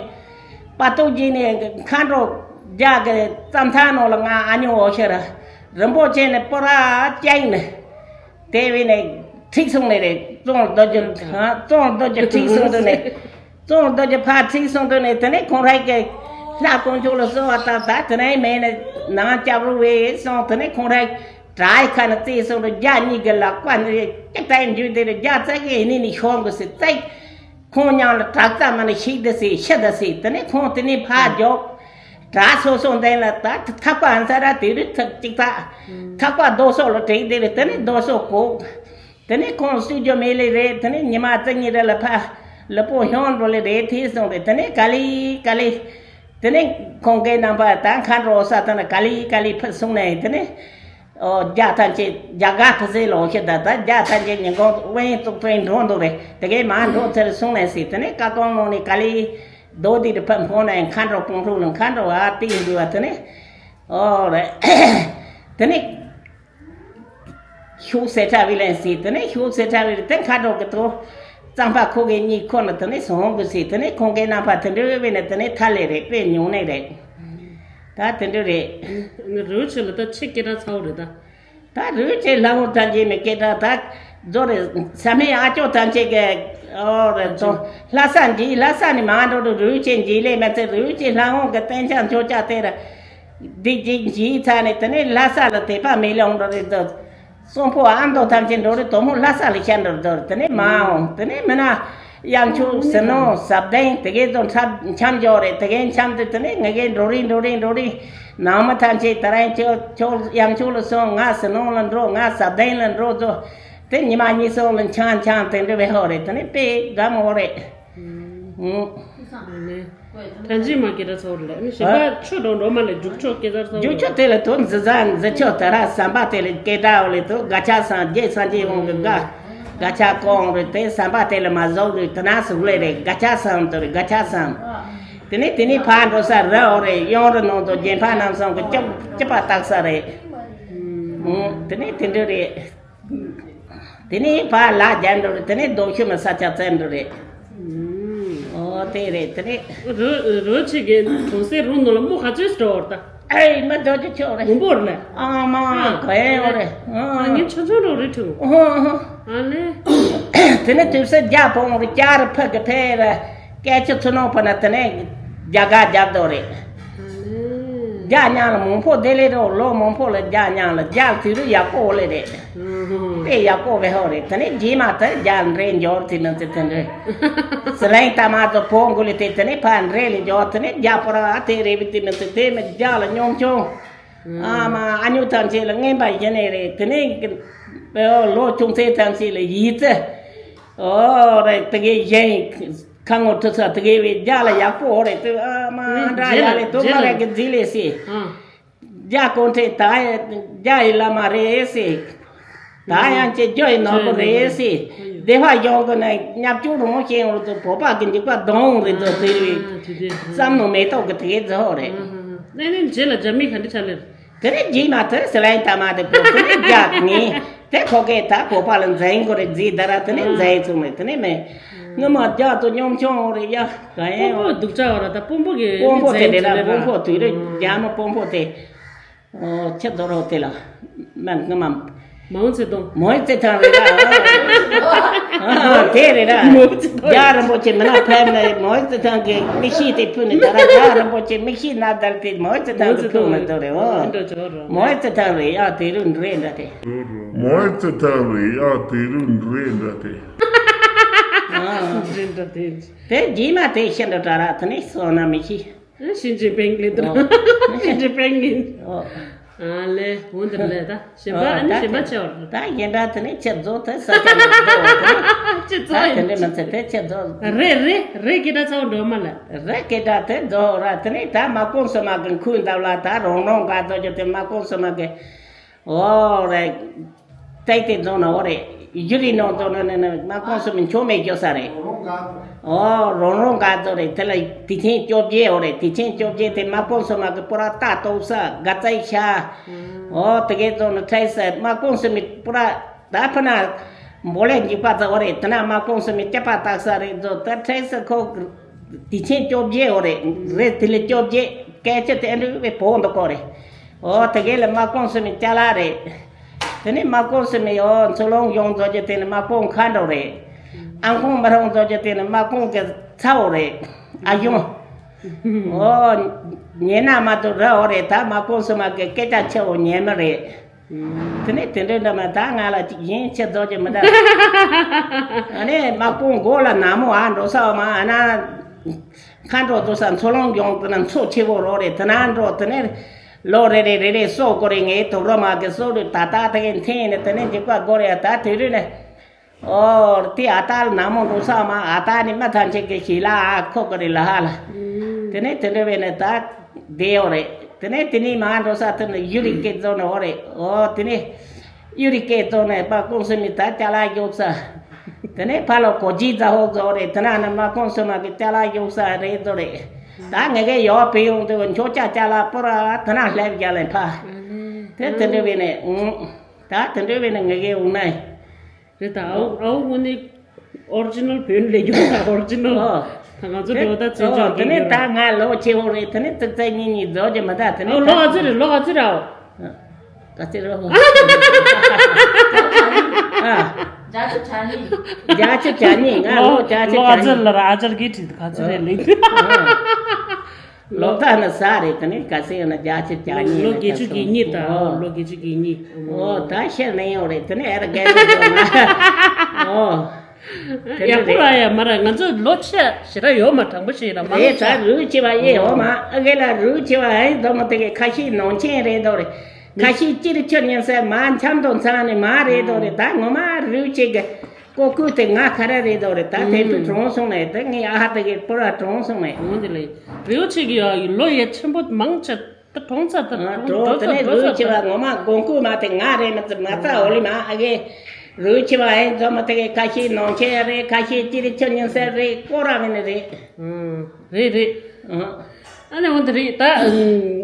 པ་ཏོ་རྗེ་ནས་མཁའ་འགྲོ་རྒྱ་གི་རྩམ་ཐང་ནང་ལ་ང་ཨ་ཉོ་འོ་ཤེ་ར། རིན་པོ་ཆེ་ནས་པོ་ར་སྐྱེག་ནས། དེ་བས་ནས་ཁྲིག་སོང་ནས་རེད། ཙོང་རྡོ་རྗེ་ཙོང་རྡོ་རྗེ་ཁྲིག་སོང་དུ་ནས། ཙོང་རྡོ་རྗེ་ཕ་ཁྲིག་སོང་དུ་ནས་དེ་ནས་ཁོང་རའི་གི་ལྷ་དཀོན་མཆོག་ལ་གསོལ་བ་བཏབ་ད་དེ་ནས་མེད་ནས་ནང་སྐྱབས་རུ་བས་སོང་དེ་ནས་ཁོང་རའི་དྲའི་ཁ་ནས་བཙས་སོང་རུ་རྒྱ་གཉིས་ཀྱི་ལག་པ་ནས་ཅི་ལྟར་འཇུས་དེ་རུ་རྒྱ་རྩ་གི་ནི་ནི་ཤོང་གི་སི་རྩ། ཁོང་མཉམ་ལ་དྲག་རྩ་མ་ནི་ཤིག་དི་སི་ཤི་དི་སི་དེ་ནས་ཁོང་དེ་ནས་ཕར་འཇོག་དྲག་སོ་སོ་འདན་ལ་ད་ཐག་པ་ཨན་ས་ར་དེ་རུ་ཐག་ཅིག་ཐག་ཐག་པ་རྡོ་སོགས་ལ་དྲེག་དེ་རུ་དེ་ནས་རྡོ་སོགས་གོག་དེ་ནས་ཁོང་སུ་ཇོ་མེ་ལི་རེད། དེ་ནས་ཉི་མ་རྩ་གཉིས་རེ་ལ་ཕ་ལ་པོ་ཧྱོང་འགྲོ་ལི་རེད་ཐི་སོང་རེད། དེ་ནས་ག་ལི་ག་ལི། དེ་ནས་ཁོང་གའི་རྣམ་པ་ད་མཁའ་འགྲོ་ས་དེ་ན་ག་ལི་ག་ལི་ཕུད་སོང་ནས་དེ་ནས། ཨོ་རྒྱ་ཐམས་ཅད་རྒྱ་གར་ཕུ་སེ་ལོ་ཤི་ད་ད་རྒྱ་ཐམས་ཅད་ཉིན་གུང་དབེན་གཙུག་ཕུད་འགྲོ་འདུག་རེད། དེ་གའི་མ་འགྲོ་ཚེར་སོང་ནས་སི་དེ་ནས་ཀ་ཀོང་ནང་ནས་ག་ལི་རྡོ་དེ་རུ་ཕུད་འཕོ་ནས་མཁའ་འགྲོ་ཀོང་ཧྲུ་ལ་མཁའ་འགྲོ་བ་དེ་ཡིན་འདུག་བ་དེ་ནས། ཨོ་རེད། དེ་ནས། ཤུགས་སེ་ཁྲ་བི་ལན་སི་དེ་ནས་ཤུགས་སེ་ཁྲ་བི་ལན་དེ་མཁའ་འགྲོ་གི་ཏོ། རྩམ་པ་ཁོ་གི་གཉིས་ཁོ་ན་དེ་ནས་སོང་གི་སི་དེ་ནས་ཁོང་གི་རྣམ་པ་དེ་འདྲ་བས་ན་དེ་ནས་ཐ་ལེ་རེད་དཔེ་ཉུང་ནས་རེད། ད་དེ་འདྲ་རེད། ནི་རི་བོ་ཆེ་ལ་ད་ཆེ་སྐད་གྲགས་ཚ་བོ་རེད་ད། ད་རི་བོ་ཆེ་ལྷ་མོ་ཐམས་ཅད་ནི་སྐད་གྲགས་ད་རྫོ་རེད། ས་མེད་ཨ་ཅོ་ཐམས་ཅད་གི་ཨོ་རེད་དོ། ལྷ་ས་འཇིག་ལྷ་ས་ནི་མ་འགྲོ་རུ་རི་བོ་ཆེ་འཇིག་ལས་མ་ཚད་རི་བོ་ཆེ་ལྷ་མོ་གི་སྟེང་ཆ་མཆོག་ཆ་དེ་ར། སྡིག་ཅིག་འཇིག་ཚར་ནས་དེ་ནས་ལྷ་ས་ལ་དད་པ་མེད་ལོང་འགྲོ་རེད་དོ། གསོན་པོ་ཨ་མདོ་ཐམས་ཅད་འགྲོ་རེད་དོ་མོ་ལྷ་ས་ལ་ཤར་འགྲོ་རེད་དོ་དེ་ནས་མ་འོང་དེ་ནས་མི་ན། གཡམ་ཆུ་ཟི་ནོ་ཟབ་ལྡན་དེ་གའི་དོ་འཁྲབ་འཁྱམ་འཇོག་རེད། དེ་གའི་འཁྱམ་དུ་དེ་ནས་ངེད་གའི་འགྲོ་རིང་འགྲོ་རིང་འགྲོ་རིང་ནང་མི་ཐམས་ཅད་དེ་རིང་ཁྱོད་ཁྱོད་གཡམ་ཆུ་ལ་སོང་ང་ཟི་ནོ་ལ་འགྲོ་ང་ཟབ་ལྡན་ལ་འགྲོ་ཚོ། དེ་ཉི་མ་གཉིས་སོང་ལ་འཁྱམ་འཁྱམ་དེ་འདྲ་བའི་ཧོ་རེད་དེ་ནས་དཔེ་དགའ་མོ་རེད། ཨུ། ཐང་ཅིག་མ་སྐད་གྲགས་ཚ་བོ་རེད་ལ་ནི་གཞན་པ་ཆོས་འགྲོ་འགྲོ་མ་ལས་རྒྱུག་ཆོག་སྐད་གྲགས་ཚ་བོ་རྒྱུག་ཆོག་དེ་ལ་དོ་འཛི་ཟ་འཛི་ཆོག་ད་ར་ཟམ་པ་དེ་ལ་སྐད་གྲགས་འོ་ལས་དོ་ག་ཆ་སང་རྒྱས་སང་རྒྱས་འོང་གི་ག་ག་ཆ་ཀོང་རེད་དེ་ཟམ་པ་དེ་ལ་མ་བཟོ་རེད་དེ་ན་སུག་ལེ་རེད་ག་ཆ་སང་དོ་རེད་ག་ཆ་སང་། དེ་ནས་དེ་ནས་ཕར་འགྲོ་ས་རི་འོ་རེད་གཡོང་རི་ནང་དུ་རྒྱན་ཕ་རྣམ་སང་གི་སྐྱོབ་སྐྱོབ་པ་བཏགས་ས་རེད། ཨུ། དེ་ནས་དེ་འདྲ་རེད། དེ་ནས་ཕར་ལ་རྒྱབ་འགྲོ་རེད། དེ་ནས་རྡོ་ཤུ་མི་ས་ཆ་བཙན་འགྲོ་རེད། ཨོ་དེ་རེད་དེ་རེད། རི་རི་ཆེ་གི་གྲོང་གསེབ་རུ་ནང་ལ་མོ་ཧ་ཅོས་འགྲོ་བར་ད། ཨེ་མ་རྡོ་ཅི་ཆོག་རེད། མང་པོ་རེད། ཨ་མ་ཨ་ག་ཡེ་འོ་རེད། ཨ་ངས་ཆུང་ཆུང་རུ་རི་ཁྲིའུ། ཨོ་ཨོ། ཨ་ལེ། དེ་ནས་དུས་སུ་རྒྱ་བོང་རུ་སྐྱ་རུ་ཕུ་གི་ཕེ་ར་སྐད་ཆུ་ཚུ་ནང་ཕུ་ན་དེ་ནས་རྒྱ་ག་རྒྱབ་འགྲོ་རེད། རྒྱ་མྱང་ལ་མང་པོ་དེ་ལས་རོ་ལོ་མང་པོ་ལ་རྒྱ་མྱང་ལ་རྒྱ་དུས་རུ་ཡག་པོ་ལས་རེད། དཔེ་ཡག་པོ་བས་ཧོ་རེད། དེ་ནས་རྗེས་མ་དེ་རྒྱ་འདྲེ་འབྱོར་དེ་ནི་དེ་དེ་འདྲེ། སི་ལེང་ཏ་མ་དོ་ཕོ་འགུ་ལི་དེ་དེ་ནས་ཕ་འདྲེ་ལི་འབྱོར་དེ་ནས་རྒྱ་པོ་ར་དེ་རེད་བི་དེ་ནི་དེ་དེ་མི་རྒྱ་ལ་སྙོམས་ཆུང་། ཨ་མ་ཨ་ཉུ་ཐམས་ཅད་ལ་རྔན་པ་བཞིན་ནས་རེད། དེ་ནས་ལོ་ཆུང་ཚེ་ཐམས་ཅད་ལ་ཡིད་རྩེ། ཨོ་རེད་དེ་གས་གཞན། ཁ་ངོ་ཁྲི་ཚ་དེ་གའི་བའི་རྒྱ་ལ་ཡག་པོ་འོ་རེད་དེ་ཨ་མ་ཨ་འདྲ་ཡག་རེད་དོ་མ་རེད་གི་རྫི་ལེ་སི། རྒྱ་གོང་ཁྲེ་ད་རྒྱ་ཡི་བླ་མ་རེད་སི། ད་ཡང་ཅེ་རྒྱ་ཡི་ནོར་བུ་རེད་སི། སྡེ་བ་ཡོང་གི་ནས་ཉབ་ཆུང་རུང་ཤེས་འོ་དུ་བོད་པ་གི་འཇིགས་པ་གདོང་རེད་དོ་དེ་བའི་བསམ་ནོ་མེ་ཏོག་གི་དེ་གའི་རྫི་ཧོ་རེད། ཨ་ནི་རྗེས་ལ་རྒྱ་མི་ག་འདྲ་ཆགས་ལེར། དེ་ནས་རྗེས་མ་དེ་སི་ལའི་ཏ་མ་དེ་པོ་དེ་ནས་རྒྱག་ནི། དེ་ཁོ་གེ་ད་བོད་པ་ལ་འཛིན་དགོས་རེད་རྫིས་ད་ར་དེ་ནས་འཛིན་ཚུགས་མེད་དེ་ནས་མེད། ངི་མ་རྒྱག་ཏུ་སྙོམས་ཆུང་རེད་ཡ་ག་ཡེ་དཔོན་པོ་སྡུག་ཅག་བ་ར་ད་དཔོན་པོ་གི་དཔོན་པོ་དེ་རེད་ལ་དཔོན་པོ་དུས་རེད་རྒྱ་མི་དཔོན་པོ་དེ། ཨོ་ཁྱི་རྡོ་རོག་དེ་ལ་མ་ངི་མ། མའོ་ཙེ་ཏུང་། མའོ་ཙེ་ཏུང་རེད་ར། ཨ་དེ་རེད་ར། མའོ་ཙེ་ཏུང་། རྒྱ་རིན་པོ་ཆེ་མི་ནག་ཕེབས་ནས་མའོ་ཙེ་ཏུང་གི་མིག་ཤེལ་དེ་ཕུད་ནས་ད་ར་རྒྱ་རིན་པོ་ཆེ་མིག་ཤེལ་ནག་དལ་དེ་མའོ་ཙེ་ཏུང་གི་ཕུད་མི་འདུག་རེད་འོ། མའོ་ཙེ་ཏུང་རེད་ཡ་དེ་རུ་འདྲེ་འདྲ་དེ། མའོ་ཙེ་ཏུང་རེད་ཡ་དེ་རུ་འདྲེ་འདྲ་དེ། ཨ་ རིན་འདྲ་དེ། དེ་རྗེས་མ་དེ་ཤི་འདྲ་དྲ་ར་དེ་ནས་སོང་ན་མི་ཤི། ཨ་ཞིན་ཅིན་ཕིང་ལི་དང་ཨོ། ཞིན་ཅིན་ཕིང་ཡིན། ཨོ། ཨ་ལེ་འོ་འདི་ལས་ད་གཞན་པ། ཨ་ནི་གཞན་པ་ཆེ་བར། ད་གཞན་དག་དེ་ནས་ཆེ་རྫོགས་དེ་ས་ཆ་ནས་རྫོགས་དེ་ནས་ཆེ་ད་རྫོགས་དེ་ཡིན། འདྲ་མི་ཚེ་དེ་ཆེ་རྫོགས། རེད་རེད་རེད། སྐད་གྲགས་ཚ་བོ་འགྲོ་མ་ལ། རེད། སྐད་གྲགས་དེ་རྫོགས་ར་དེ་ནས་ད་མ་ཀོང་སོ་མ་གི་ཁུལ་འདབ་ལ་ད་རོང་རོང་ག་རྫོགས་རྒྱུ་དེ་མ་ཀོང་སོ་མ་གི། ཨོ་རེད། ཏེ་ཏེ་རྫོང་ན་འོ་རེད། ཡུ་རི་ནང་རྫོང་ན་ནི་ནི་མ་ཀོང་སུ་མི་མཆོག་མེད་རྒྱུ་ས་རེད། ཨོ་རོང་རོང་ག་རྫོང་རེད། དེ་ལ་དུས་ཆེན་བཅོ་བརྒྱད་འོ་རེད། དུས་ཆེན་བཅོ་བརྒྱད་དེ་མ་ཀོང་སུ་མ་གི་པོ་ར་རྟ་གཏོགས་ས་དགའ་ཚལ་ཤ། ཨོ་དེ་གའི་རྫོང་ན་འཕྲལ་ས་མ་ཀོང་སུ་མི་པོ་ར་ད་ཕ་ན་འབོ་ལས་འཇིགས་པ་ཚ་འོ་རེད། དེ་ན་མ་ཀོང་སུ་མི་སྐྱབས་པ་བཏགས་ས་རེད། རྫོང་ད་འཕྲལ་ས་ཁོ། དུས་ཆེན་བཅོ་བརྒྱད་འོ་རེད། རེད། དེ་ལས་བཅོ་བརྒྱད་སྐད་ཆ་དེ་འདྲ་བའི་བོད་འདུག་གོ་རེད། ཨོ་དེ་གས་ལ་མ་ཀོང་སུ་མི་ཅ་ལག་རེད། དེ་ནས་མ་ཀོང་སུ་མི་ཨོ་མཚོ་ལུང་ཡོངས་རྫོགས་ཀྱི་དེ་ནི་མ་ཀོང་མཁའ་འགྲོ་རེད། ཨང་ཁོང་མི་རོང་རྫོགས་ཀྱི་དེ་ནི་མ་ཀོང་གི་ཚ་བོ་རེད། ཨ་ཡོང་། ཨོ་ཉེ་ན་མ་གཏོགས་ར་འོ་རེད། ད་མ་ཀོང་སུ་མ་གི་སྐད་ཆ་ཆེ་བོ་ཉན་མི་རེད། དེ་ནས་དེ་འདྲའི་འདྲ་མ་ད་ང་ལ་ཅིག་ཡིན་ཆེ་རྫོགས་ཀྱི་མི་འདྲ། ཨ་ནས་མ་ཀོང་མགོ་ལ་ན་མོ་ཨ་འགྲོ་ས་བ་མ་ཨ་ན། མཁའ་འགྲོ་རྫོགས་ས་མཚོ་ལུང་ཡོངས་དེ་ན་མཚོ་ཆེ་བོ་རོ་རེད། དེ་ན་འགྲོ་དེ་ནས་ལོ་རེ་རེ་རེ་རེ་སོ་གོ་རེ་ངའི་དུག་རོ་མ་གི་སོ་རེ་ད་ད་དེ་གི་འཐེན་ནས་དེ་ནས་འཇིགས་པ་གོ་རེ་ད་དེ་རེ་ནས། ཨོ་དེ་ཨ་ཏ་ལ་ན་མོ་འགྲོ་ས་མ་ཨ་ཏ་ནི་མ་ཐམས་ཅད་ཀྱི་ཞི་ལ་ཨ་ཁོ་གི་རི་ལ་ཧ་ལ། དེ་ནས་དེ་འདྲ་བས་ནས་ད་བསྡད་ཡོད་རེད། དེ་ནས་དེ་ནས་མ་འགྲོ་ས་དེ་ནི་ཡུ་རི་སྐད་རྫོགས་ནས་འོ་རེད། ཨོ་དེ་ནས་ཡུ་རི་སྐད་རྫོགས་ནས་པ་ཀོང་སུ་མི་ད་ཅ་ལག་གཡུག་ས། དེ་ནས་ཕ་ལོ་གོ་ཇི་ཛ་ཧོ་རྫོགས་རེད། དེ་ན་ནི་མ་ཀོང་སུ་མ་གི་ཅ་ལག་གཡུག་ས་རེད་རྫོགས་རེད། ད་ངེད་ཀའི་ཡོ་བི་ཡོང་དུ་མཆོད་ཅ་ཅ་ལག་པོ་ར་དེ་ན་ལྷེབ་རྒྱ་ལས་ཕ། དེ་དེ་འདྲ་བས་ནས་ཨུང་། ད་དེ་འདྲ་བས་ནས་ངེད་ཀའི་འུང་ན། རེད་ད། ཨའུ་ཨའུ་དངོས་གནས་ཨོ་རི་ཇི་ནལ་བོད་ལས་རྒྱུ་ད་ཨོ་རི་ཇི་ནལ། ཨོ། ད་ང་ཚོ་འགྲོ་ད་བཙན་བྱོལ་ཨོ་དེ་ནས་ད་ང་ལོ་ཆེ་བོ་རེད། དེ་ནས་ཙིག་ཙིག་གཉིས་གཉིས་རྫོགས་ཀྱི་མི་ད་དེ་ནས་ཨོ་ད་ལོ་ག་ཚོད་རེད། ལོ་ག་ཚོད་རེད་ཨོ། ག་ཚོད་རེད་ཨོ། ཨ། བརྒྱད་ཅུ་གྱ་གཉིས། བརྒྱད་ཅུ་གྱ་གཉིས། ང་ལོ་བརྒྱད་ཅུ་ལོ་ག་གྱ་ཚོད་གཉིས། ལ་ར་ཨ་ཅར་གི་ཁྲིད་ག་ཚོད་རེད་ལེགས། ཨ། ལོ་ད་ནི་ས་རེད། དེ་ནི་ག་ཚོད་ཡོད་ན་བརྒྱད་ཅུ་གྱ་གཉིས་ལོ་ལ་བརྒྱད་ཅུ་གྱ་གཉིས་ད། ཨོ་ལོ་བརྒྱད་ཅུ་གྱ་གཉིས། ཨོ་ད་ཤེར་ནས་ཡོང་རེད། དེ་ནི་ཨེ་ར་རྒན་ནི་ཡོང་ན། ཨོ། དེ་ནི་ཡག་པོ་རེད། ར་ཡ་མ་ར་ང་ཚོ་ལོ་ཆེ་ཞེ་དྲག་ཡོད་མ། དྲང་པོ་ཞིག་ར་མང་ཨེ་ཆ། ད་རུ་ཆེ་བ་ཡེ་ཡོད་མ། ཨ་གེ་ལ་རུ་ཆེ་བ་ཨེ་མདོ་མོ་དེ་གི་ཁ་ཤས་ནང་ཆེན་རེད་འདུག་རེད། ཁ་ཤས་སྤྱིར་ཆོས་ཉན་སའི་མ་འཆམ་དུ་འཚང་ནས་མ་རེད་འདུག་རེད། ད་ངོ་མ་རུ་ཆེ་གི་ཀོ་ཀུ་དེ་ང་ཁ་ར་རེད་དོ་རེད། ད་དེ་ཚོ་གྲོངས་སོང་ནས་དེ་ངའི་ཨ་ཧ་དེ་གི་པོ་ར་གྲོངས་སོང་ནས། འོ་དེ་ལས་རེའུ་ཆེ་གི་ཡ་ལོ་ཡ་ཆེན་པོ་མང་ཆེ་ད་གྲོངས་ཚ་ད་གྲོངས་གྲོངས་ཚ་ད་རེའུ་ཆེ་བ་ངོ་མ་དགོངས་སྐུ་མ་དེ་ང་རེད་མི་ཚེ་མ་ཚ་འོ་ལི་མ་ཨ་གེ་རེའུ་ཆེ་བ་ཨེ་འཛོ་མ་དེ་གི་ཁ་ཤས་ནང་ཆེན་རེད། ཁ་ཤས་ཅི་རེད་ཆོ་ཉན་སེ་རེད། ཀོ་ར་མི་ནི་རེད། རེད་རེད། ཨ་ནི་འོ་འདི་རེད་ད།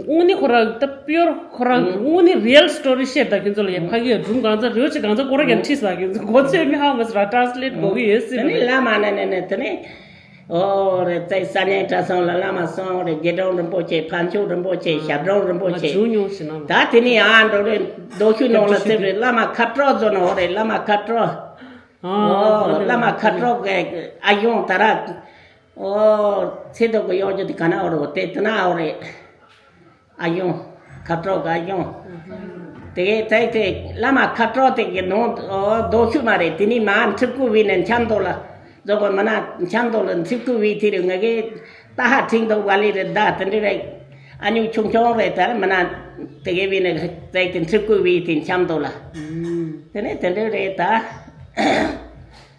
དངོས་གནས་ཁོ་རང་ད་པིའོར་ཁོ་རང་དངོས་གནས་རི་ཡལ་སི་ཊོ་རི་བཤད་ད་ཁྱོད་ཚོ་ལ་ཡ་ཕ་གི་ཡ་སྒྲུང་གང་ཚ་རེའུ་ཆེ་གང་ཚ་ཀོ་ར་ཀྱང་ཁྲིད་ས་ཁྱོད་ཚོ་གོ་ཚོད་མི་ཧ་མ་སི་ར་ཊ་རན་སི་ལེ་ཊི་དགོས་ཀྱི་ཡོད་སྲིད་དེ་ནི་བླ་མ་ནི་ནི་ནི་དེ་ནི་ཨོ་རེད་ཙེ་ས་ཉན་གྲྭ་ཚང་ལ་བླ་མ་སོང་རེད། རྗེ་དྲུང་རིན་པོ་ཆེ། ཕ་མཆོག་རིན་པོ་ཆེ། ཞབས་དྲུང་རིན་པོ་ཆེ། ད་དེ་ནི་ཨ་འགྲོ་རེད། རྡོ་ཤུ་ནང་ལ་ཚེ་རེད། བླ་མ་ཁ་དྲོ་ཚོ་ནོ་རེད། བླ་མ་ཁ་དྲོ། ཨོ་བླ་མ་ཁ་དྲོ་གི་ཨ་ཡོང་ད་ར། ཨོ། ཚེ་ཐོག་གི་གཡོག་རྒྱུ་དེ་ག་ན་འོ་རེད། དེ་དེ་ན་འོ་རེད། ཨ་ཡོང་། ཁ་དྲོ་ག་ཡོང་། དེ་གའི་ཚེ་དེ་བླ་མ་ཁ་དྲོ་དེ་གི་ནང་ཨོ་རྡོ་ཤུ་མ་རེད། དེ་ནི་མ་འཁྲིག་སྐུ་བི་ནས་འཆམ་དོ་ལ། རྫོགས་པ་མ་ན་འཆམ་དོ་ལ་འཁྲིག་སྐུ་བི་དེ་རེད། ང་གི་ཏ་ཧ་ཁྲིང་དོ་བ་ལི་རེད། ད་དེ་འདྲི་རེད། ཨ་ཉུ་ཆུང་ཆུང་རེད། ད་མ་ན་དེ་གའི་བི་ནས་ཚེ་དེ་འཁྲིག་སྐུ་བི་དེ་འཆམ་དོ་ལ། དེ་ནས་དེ་འདྲི་རེད་ད།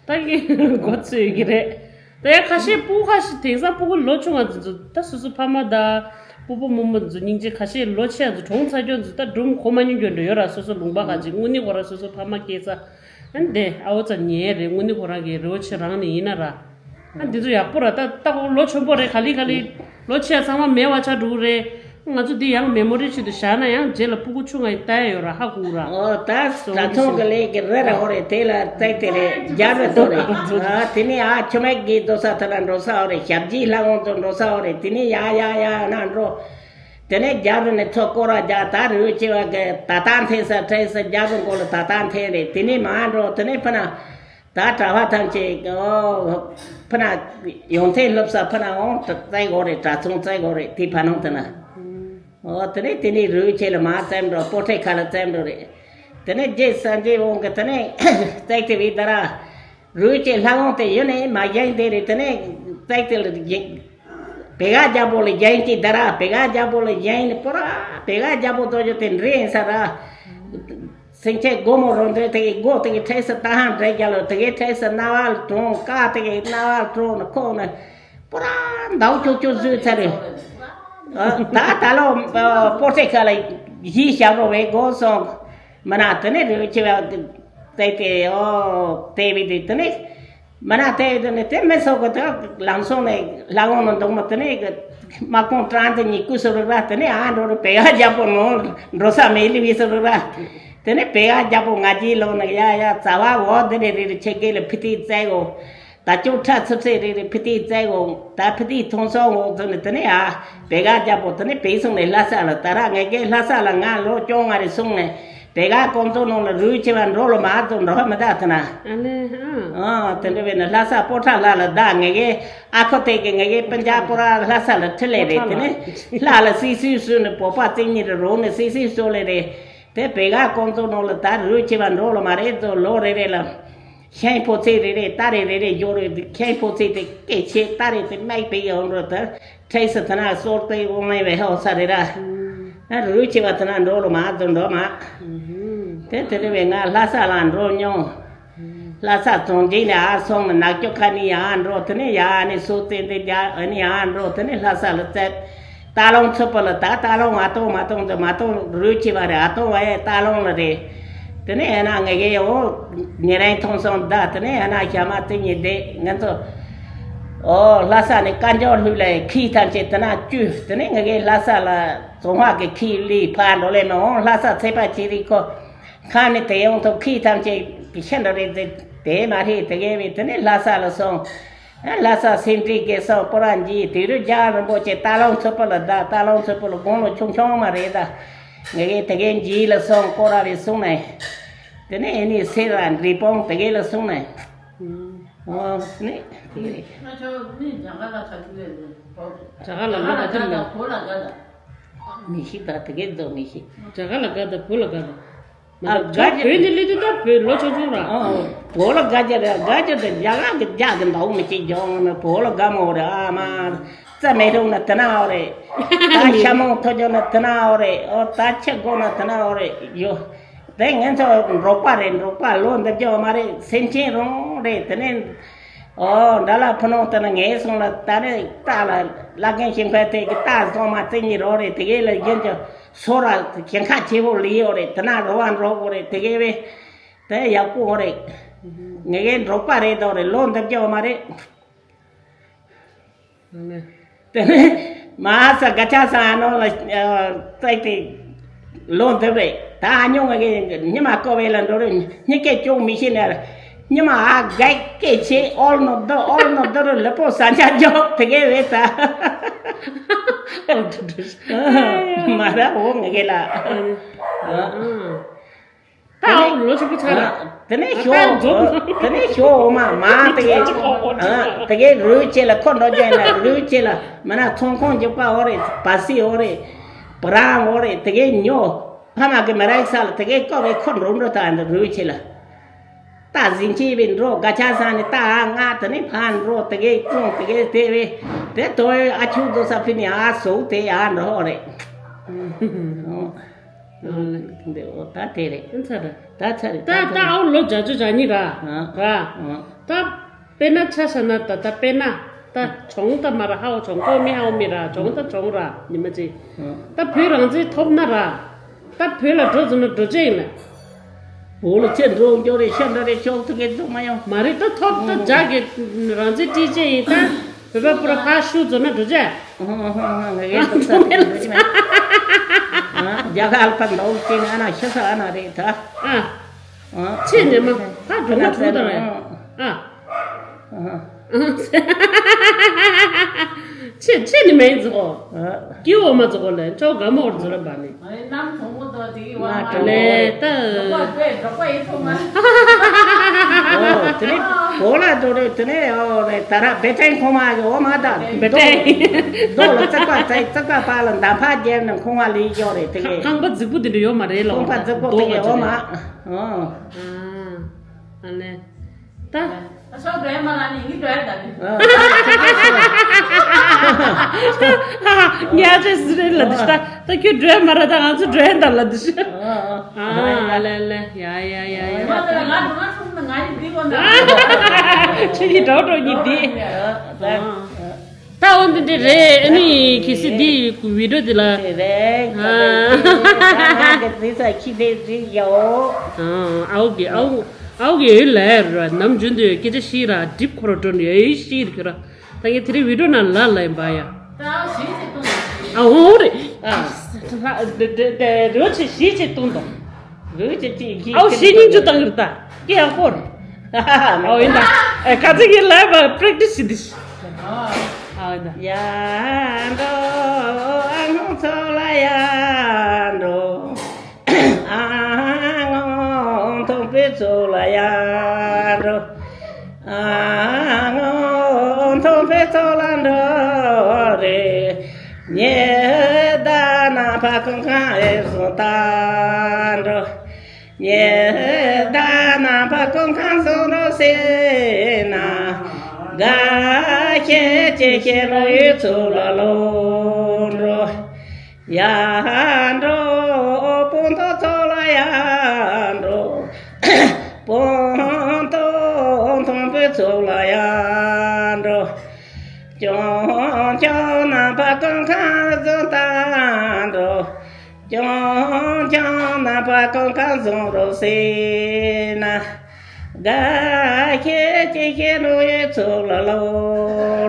ད་གི་མགོ་ཚོས་ཀྱི་རེད། ད་ཡ་ཁ་ཤས་སྤུ་གུ་ཁ་ཤས་དེང་སང་སྤུ་གུ་ལོ་ཆུང་བ་ཚོ་ད་སོ་སོ་ཕ་མ་དང་སྤུ་གུ་རྨོ་མོ་ཚོ་སྙིང་རྗེ། ཁ་ཤས་ལོ་ཆེ་བ་ཚོ་གྲོངས་ཚར་རྒྱུ་ཚོ་ད་སྒྲུང་གོ་མ་མྱོང་རྒྱུ་འདྲ་ཡོད་ར། སོ་སོ་ལུང་པ་ཁ་ཅིག་དངོས་གནས་ཁོ་ར་སོ་སོ་ཕ་མ་སྐྱེས་ཚ་ཨ་འདི་ཨ་བོ་ཚ་ཉལ་རེད། དངོས་གནས་ཁོ་རང་གི་རེ་བ་ཆེ་རང་ནས་ཡིན་ན་ར། ཨ་འདི་ཚོ་ཡག་པོ་ར། ད་ལྟ་ཁོ་ལོ་ཆུང་པོ་རེད། ག་ལི་ག་ལི་ལོ་ཆེ་ཚང་མ་མེད་པ་ཆགས་འགྲོ་གི་རེད། ང་ཚོ་འདི་ཡང་མེ་མོ་རི་ཆེད་དུ་བཞག་ན་ཡང་རྗེས་ལ་སྤུ་གུ་ཆུང་ང་ཡི་ལྟ་ཡ་ཡོད་ར། ཧ་གོ་ར། ཨོ་ད་ད་ཚོང་གི་ལས་ཀྱི་རེ་ར་ཧོ་རེ་དེ་ལ་བཙལ་དེ་རེད། རྒྱབ་རེ་ཐོ་རེ། ཨ་དེ་ནས་ཨ་ཆུ་མེད་གི་རྡོ་ས་ཐ་ན་འགྲོ་ས་ཧོ་རེ། ཞབས་ཀྱི་ལྷ་ཁང་ཚོ་འགྲོ་ས་ཧོ་རེ། དེ་ནས་ཡ་ཡ་ཡ་ན་འགྲོ། དེ་ནས་རྒྱབ་རེ་ནས་ཐོ་སྐོར་ར་རྒྱག་ད་རུ་ཆེ་བ་གི་ད་ད་འཐེན་ས་འཐེན་ས་རྒྱབ་རེ་མགོ་ལ་ད་ད་འཐེན་རེ། དེ་ནས་མ་འགྲོ། དེ་ནས་ཕ་ན། ད་གྲྭ་པ་ཐམས་ཅད་ཨོ་ཕ་ན་ཡོང་ཐེངས་སློབ་ས་ཕ་ན་འོང་བཙལ་དགོས་རེད། གྲྭ་ཚང་བཙལ་དགོས་རེད། དེ་ཕ་ནང་དེ་ན། ཨོ་དེ་ནས་དེ་ནས་རུ་ཆེ་ལ་མ་བཙལ་འགྲོ། སྤོ་ཁྲལ་ཁ་ལ་བཙལ་འགྲོ་རེད། དེ་ནས་རྗེས་སངས་རྒྱས་འོང་གི་དེ་ནས་བཙལ་དེ་བི་ད་ར། རུས་ཀྱི་ལྷ་ཁང་དེ་ཡོད་ནས་མ་གཞན་དེ་རེད། དེ་ནས་བཙག་དེ་ལ་བེ་ག་རྒྱལ་པོ་ལ་གཞན་གྱི་ད་ར་བེ་ག་རྒྱལ་པོ་ལ་གཞན་ནི་པོ་ར་བེ་ག་རྒྱལ་པོ་དོ་ཅོ་དེ་འདྲེ་ཡིན་ས་ར། སེང་ཆེན་སྒོ་མོ་རོ་འདྲེ་དེ་གི་སྒོ་དེ་གི་འཕྲེད་སུ་ད་ཧང་འདྲེ་རྒྱལ་ལོ་དེ་གི་འཕྲེད་སུ་རྣ་བ་ལ་དྲོང་ཀ་དེ་གི་རྣ་བ་ལ་དྲོང་ནི་ཁོག་ནི་པོ་ར་འདའ་ཅོག་ཅོག་བཟོས་ཚར་རེད། ད་ད་ལོ་པོ་ཏེ་ཁ་ལ་གཞིས་ཞབས་རོ་བའི་སྒོ་སོང་མི་ན་དེ་ནས་རེ་བ་ཆེ་བ་དེ་དེ་ཨོ་དེ་བི་དེ་དེ་ནས་མི་ན་དེ་དེ་ནས་དེ་མི་སོགས་གི་དེ་ལམ་སོང་ནས་ལྷ་ཁང་ནང་འདུག་མ་དེ་ནས་དམག་དཔུང་ཀྲང་དེ་གཉིས་ཀུ་སུ་རུ་ར་དེ་ནས་ཨ་འགྲོ་རུ་བེ་ག་རྒྱལ་པོ་ནང་འགྲོ་ས་མེད་ལི་བི་སུ་རུ་ར་དེ་ནས་བེ་ག་རྒྱལ་པོ་ང་རྒྱལ་ལོ་ནས་ཡ་ཡ་ཙ་བ་འོ་དེ་ནས་རེ་རེ་ཆེ་གེ་ལ་ཕི་ཏི་བཙལ་གོ་ད་ཅོག་ཁྲ་ཚིབ་ཚེ་རེ་རེ་ཕི་ཏི་བཙལ་འོང་ད་ཕི་ཏི་ཐོང་སོང་འོང་ཚོ་ནི་དེ་ནས་ཨ་བེ་ག་རྒྱལ་པོ་དེ་ནས་བེ་སོང་ནས་ལྷ་ས་ལ་ད་ར་ངས་ཀའི་ལྷ་ས་ལ་ང་ལོ་བཅོ་ལྔ་རེ་སོང་ནས་བེ་ག་ཀོང་ཚོ་ནང་ལ་རུས་ཆེ་བ་འགྲོ་ལོ་མ་ཚོ་འགྲོ་མི་ད་ཐ་ན། ཨ་ལེ་ཧ། ཨ་དེ་འདྲ་བས་ན་ལྷ་ས་པོ་ཁྲ་ལྷ་ལ་ད་ངས་ཀའི་ཨ་ཁོ་དེ་གི་ངས་ཀའི་སྤུན་ཀྱག་པོ་ར་ལྷ་ས་ལ་ཁྲི་ལས་རེད་དེ་ནས་ལྷ་ལ་སི་སི་སུ་ནི་བོད་པ་བཙན་ཉིད་རེ་རོ་ནི་སི་སི་སུ་ལས་རེད། དེ་བེ་ག་ཀོང་ཚོ་ནང་ལ་ད་རུས་ཆེ་བ་འགྲོ་ལོ་མ་རེད་ཚོ་ལོ་རེ་རེ་ལ། ཤིང་ཕོ་ཚེ་རེ་རེ་ཏ་རེ་རེ་རེ་ཡོ་རེ་ཤིང་ཕོ་ཚེ་དེ་སྐད་ཆེ་ཏ་རེ་དེ་མིག་པའི་ཡོང་རོ་དེ་ཁྲེ་སི་ཐ་ན་སོར་ཏེ་འོང་ལེ་བའི་ཧོ་ས་རེ་ར། ཨ་རུ་ཆེ་བ་ཐ་ན་འགྲོ་རོ་མ་དོ་འགྲོ་མ། དེ་དེ་རེ་བའི་ང་ལྷ་ས་ལ་འགྲོ་མྱོང་། ལྷ་ས་ཙོང་ཇིང་ལ་ཨ་སོང་ནག་ཀྱོ་ཁ་ནི་ཡ་འགྲོ་དེ་ནི་ཡ་ནི་སོ་ཏེ་འདི་རྒྱ་ཨ་ནི་ཡ་འགྲོ་དེ་ནི་ལྷ་ས་ལ་བཙལ། ད་ལོང་ཚོད་པ་ལ་ད་ད་ལོང་ཨ་ཏོ་མ་ཏོང་དུ་མ་ཏོང་རུ་ཆེ་བ་རེད་ཨ་ཏོ་བ་ཨེ་ད་ལོང་ལ་རེད། དེ་ནས་ཨ་ན་ངེ་གེ་ཨོ་ཉེ་རང་མཐོང་སོང་ད་དེ་ནས་ཨ་ན་ཞྭ་མ་དེ་ཉིད་དེ་ང་ཚོ་ཨོ་ལྷ་ས་ནས་བཀའ་འགྱུར་ལྷུག་ལ་ཁྱི་ཐམས་ཅད་དེ་ན་བཅུ་དེ་ནས་ངེ་གེ་ལྷ་ས་ལ་ཙོང་ཧ་གི་ཁྱི་ལི་ཕ་འགྲོ་ལེ་མ་འོང་ལྷ་ས་ཚེ་པ་ཅི་རིག་ཁོ་ཁ་ནས་དེ་ཡོང་ཐོག་ཁྱི་ཐམས་ཅད་ཀྱི་ཤ་འགྲོ་རེད་དེ་དེ་མ་རེད་དེ་གེ་བས་དེ་ནས་ལྷ་ས་ལ་སོང་། ལྷ་ས་སེ་འབྲས་དགེ་སོགས་པོ་ར་འཇིའི་དུས་རུ་རྒྱལ་རིན་པོ་ཆེ་རྟ་ལོང་ཚོད་པོ་ལ་བདག་རྟ་ལོང་ཚོད་པོ་ལ་དགུང་ལོ་ཆུང་ཆུང་མ་རེད་ད། ངེ་གེ་དེ་གའི་འཇིའི་ལ་སོང་སྐོར་ར་རེ་སོང་ནས། དེ་ནས་ཨེ་ནི་སེ་ར་འབྲས་སྤུངས་དེ་གའི་ལ་སོང་ནས། ཨོ་ནི་དེ་ག་རེད། ང་ཚོ་ནི་རྒྱ་གར་ལ་ཁ་ཐུག་ཡོད་རེད། རྒྱ་གར་ལ་ལ་ཁ་ཐུག་ཡོད། བོད་ལ་དགའ་ད། མི་ཤི་ད་དེ་གའི་རྫོགས་མི་ཤི། རྒྱ་གར་ལ་དགའ་ད་བོད་ལ་དགའ་ད། ཨ་དགའ་རྒྱུ་བོད་ནི་ལི་དུ་ད་བོད་ལོ་ཆུང་ཆུང་ར། ཨ་བོད་ལ་དགའ་རྒྱུ་རེད། དགའ་རྒྱུ་དེ་རྒྱ་གར་གི་རྒྱ་གི་འདའ་མི་ཅིག་འཇོག་ནི་བོད་ལ་དགའ་མོ་རེད། ཨ་མ་རྩ་མེད་རུང་ན་དེ་ན་འོ་རེད། ད་ཤ་མོང་ཐོ་ཅོ་ན་དེ་ན་འོ་རེད། ཨོ་ད་ཆེ་དགོ་ན་དེ་ན་འོ་རེད་ཡོ། དེ་ངན་ཚོ་འབྲོག་པ་རེད། འབྲོག་པ་ལོ་འདབ་རྒྱུ་མ་རེད། སེམས་ཅན་རུང་རེད། དེ་ནས་ཨོ་འདྲ་ལ་ཕུ་ནོ་དེ་ན་ངའི་སོང་ལ་ད་རེད་ད་ལ་ལ་རྒན་ཞིང་ཕན་དེ་གི་ད་སོང་མ་བཙན་གྱི་རོ་རེད། དེ་གའི་ལ་རྒྱུན་ཅོ། སོ་ར་ཞིང་ཁ་ཆེ་བོ་ལི་ཡོད་རེད། དེ་ན་རོ་བ་འགྲོ་དགོས་རེད། དེ་གའི་བས་དེ་ཡག་པོ་རེད། ངེ་གའི་འབྲོག་པ་རེད་དོ་རེད། ལོ་འདབ་རྒྱུ་མ་རེད། དེ་ནས་མ་ས་ག་ཆ་ས་ནོ་ལ་བཙལ་ཏེ་ལོ་འདབ་རེད། ད་ཨ་ཉོ་ངེ་གའི་ཉི་མ་ཀོ་བའི་ལ་འགྲོ་རེད། ཉི་སྐད་ཅོག་མི་ཤེས་ནས་ཉི་མ་ཨ་གའི་སྐད་ཆེ་ཨོལ་ནོ་དོ་ཨོལ་ནོ་དོ་རུ་ལེ་པོ་ས་ཆ་འཇོག་དེ་གའི་བས་ད། མ་ར་འོ་ངེ་གའི་ལ། ད་ཨོ་ལོ་ཆུ་པོ་ཚ་ར། དེ་ནས་ཞོ་དེ་ནས་ཞོ་འོ་མ་མ་དེ་གའི་དེ་གའི་རུས་ཆེ་ལ་ཁོ་འགྲོ་རྒྱུ་ན་རུས་ཆེ་ལ་མ་ན་ཚོང་ཁང་རྒྱུག་པ་འོ་རེད། བ་སི་འོ་རེད། བ་རང་འོ་རེད། དེ་གའི་ཉོ་ཕ་མ་གི་མི་ར་ས་ལ་དེ་གའི་ཀོ་བའི་ཁོ་འགྲོ་འགྲོ་ད་འདི་རུས་ཆེ་ལ། ད་ཟིན་ཆེ་བའི་འགྲོ་ག་ཆ་ས་ནི་ད་ཨ་ང་དེ་ནས་ཕ་འགྲོ་དེ་གའི་ཀོང་དེ་གའི་དེ་བས་དེ་དོ་ཨ་ཆུ་དོ་ས་ཕི་ནི་ཨ་སོ་དེ་ཨ་འགྲོ་རེད། འདི་འོ་ད་དེ་རེད། ཚར་རེད། ད་ཚར་རེད། ད་ད་ཨའོ་ལོ་བརྒྱད་ཅུ་གྱ་གཉིས་ར། ར། ད་དཔེར་ན་ཆ་བཞག་ན་ད་ད་དཔེར་ན་ད་གྱོང་ད་མ་ར་ཧའོ་གྱོང་ཁོ་མི་ཧའོ་མི་ར་གྱོང་ད་གྱོང་ར་ཉི་མ་གཅིག་ད་བོད་རང་བཙན་ཐོབ་ན་ར། ད་བོད་ལ་འགྲོ་ཟེར་ན་འགྲོ་ཆེ་ཡིན་ན། བོད་ལ་ཚེ་འགྲོ་འགྱོ་རེད་ཤ་འདྲ་རེད་ཤོག་ཐུག་གི་འདུག་མ་ཡོང་། མ་རེད་ད་ཐོབ་ད་རྒྱ་གི་རང་བཙན་སྤྲད་ཆེ་ཡིན་ད། བོད་པ་པོ་ར་ཕར་ཤུ་འཛོ་ན་འགྲོ་ཆེ། ཧང་ཧང་ཧང་ཧང་ངེ་གའི་ཏོག་ས་ཏོག་ཏོག་ཅི་མེད། རྒྱ་གར་ཕར་འདུག་ཅི་ན་ཨ་ན་ཤི་ས་ཨ་ན་རེད་ད། ཨ། ཆེ་ནས་མ་ཕར་འགྲོ་མ་ཐུབ་ད་རེད། ཨ། ཆེ་ཆེ་ནི་མེད་ཙོ། ཀི་འོ་མ་ཙོ་ལེ་ཅོ་ག་མོ་འོར་ཙོ་ར་བ་ནི། ལེ་ད། ཨོ་དེ་ནི་གོ་ལ་དོ་རེ་དེ་ནི་ཨོ་རེ་ད་ར་བེ་ཏྲེང་ཁོ་མ་གི་འོ་མ་ད། བེ་ཏྲེང་རྡོ་ལ་བཙག་པ་བཙག་བཙག་པ་པ་ལ་འདམ་ཕག་རྒྱབ་ནས་ཁོང་བ་ལི་ཡོ་རེ་དེ་གི། ཁང་པ་རྫིག་པོ་དེ་འདྲ་ཡོད་མ་རེད་ལ། ཁང་པ་རྫིག་པོ་དེ་གི་འོ་མ། ཨོ། ཨ་ལེ། ད། ཨ་ཤོག་འགྲོ་ཡ་མ་རག་ནི་ངའི་འགྲོ་ཡ་ད་ནི། ཉ་ཅེ་སི་རེད་ལ་དི་ཤ་ད་ཁྱོད་འགྲོ་ཡ་མ་རག་ད་ང་ཚོ་འགྲོ་ཡ་ད་ལ་དི་ཤ། ཨ་ལེ་ལེ་ཡ་ཡ་ཡ་ཡ། ང་ཚོ་ལ་ང་འགྲོ་ང་ཚོ་ང་ཡི་འདི་བོ་ན། ཁྱོད་ཀྱི་འགྲོ་འགྲོ་གཉིས་འདི། ད་འོ་འདི་འདི་རེད། ཨ་ནི་གལ་སྲིད་འདི་བི་ཌིའོ་འདི་ལ། དེ་རེད། ཨ། ད་ང་གི་འདི་ས་ཁྱི་འདི་འདི་ཡོ། ཨ་ཨའོ་གི་ཨའོ་ཨའོ་གི་ཡོད་ལ་ར་ནམ་རྒྱུན་དུ་སྐད་ཆ་ཤི་ར་སྒྲིབ་ཁོ་ར་འགྲོ་ནས་ཡོད་ཤི་ར་ཁྱོད་ར། ད་ངས་དེ་རིང་བི་ཌིའོ་ནང་ལ་ལ་ཡིན་པ་ཡ། ད་ཨའོ་ཞིག་ཅིག་གཏོང་། ཨ་འོ་རེད། ཨ་ལྷ་དེ་དེ་དེ་རོ་ཆེ་ཞིག་ཅིག་གཏོང་དང་། རོ་ཆེ་ཅིག་གིས་ཨའོ་ཞིག་སྙིང་རྗེ་བཏང་གི་རེད་ད། ཀྱེ་ཨ་ཧོར། ཨའོ་ཡིན་ད། ཨེ་ཁ་ཚིག་གི་ལ་བ་པྲེག་ཊི་སི་བྱེད་དུས། ཨའོ་ཡིན་ད། ཡ་འགྲོ་ཨ་ངོ་ཚོ་ལ་ཡ་འགྲོ། ཨ་ངོ་མཐོང་པའི་ཚོ་ལ་ཡ་འགྲོ། ཨ་ངོ་མཐོང་པའི་ཚོ་ལ་འགྲོ་རེ། ཉེ་ད་ན་ཕ་ཁང་ཁང་ཨེ་སོང་ད་འགྲོ། ཉེ་ད་ན་ཕ་ཁང་ཁང་སོང་རོ་སེ་ན། དགའ་ཁྱེད་ཅེ་ཁྱེད་རོ་ཡོད་ཚོ་ལ་ལོ་འགྲོ། ཡ་འགྲོ་སྤུན་ཏོ་ཚོ་ལ་ཡ་འགྲོ། སྤུན་ཏོ་མཐོང་པའི་ཚོ་ལ་ཡ་འགྲོ། ཅོང་ཅོང་ན་ཕ་ཁང་ཁང་སོང་ད་འགྲོ། ཅོང་ཅོང་ན་ཕ་ཁང་ཁང་སོང་རོ་སེ་ན། དགའ་ཁྱེད་ཅེ་ཁྱེད་རོ་ཡོད་ཚོ་ལ་ལོ་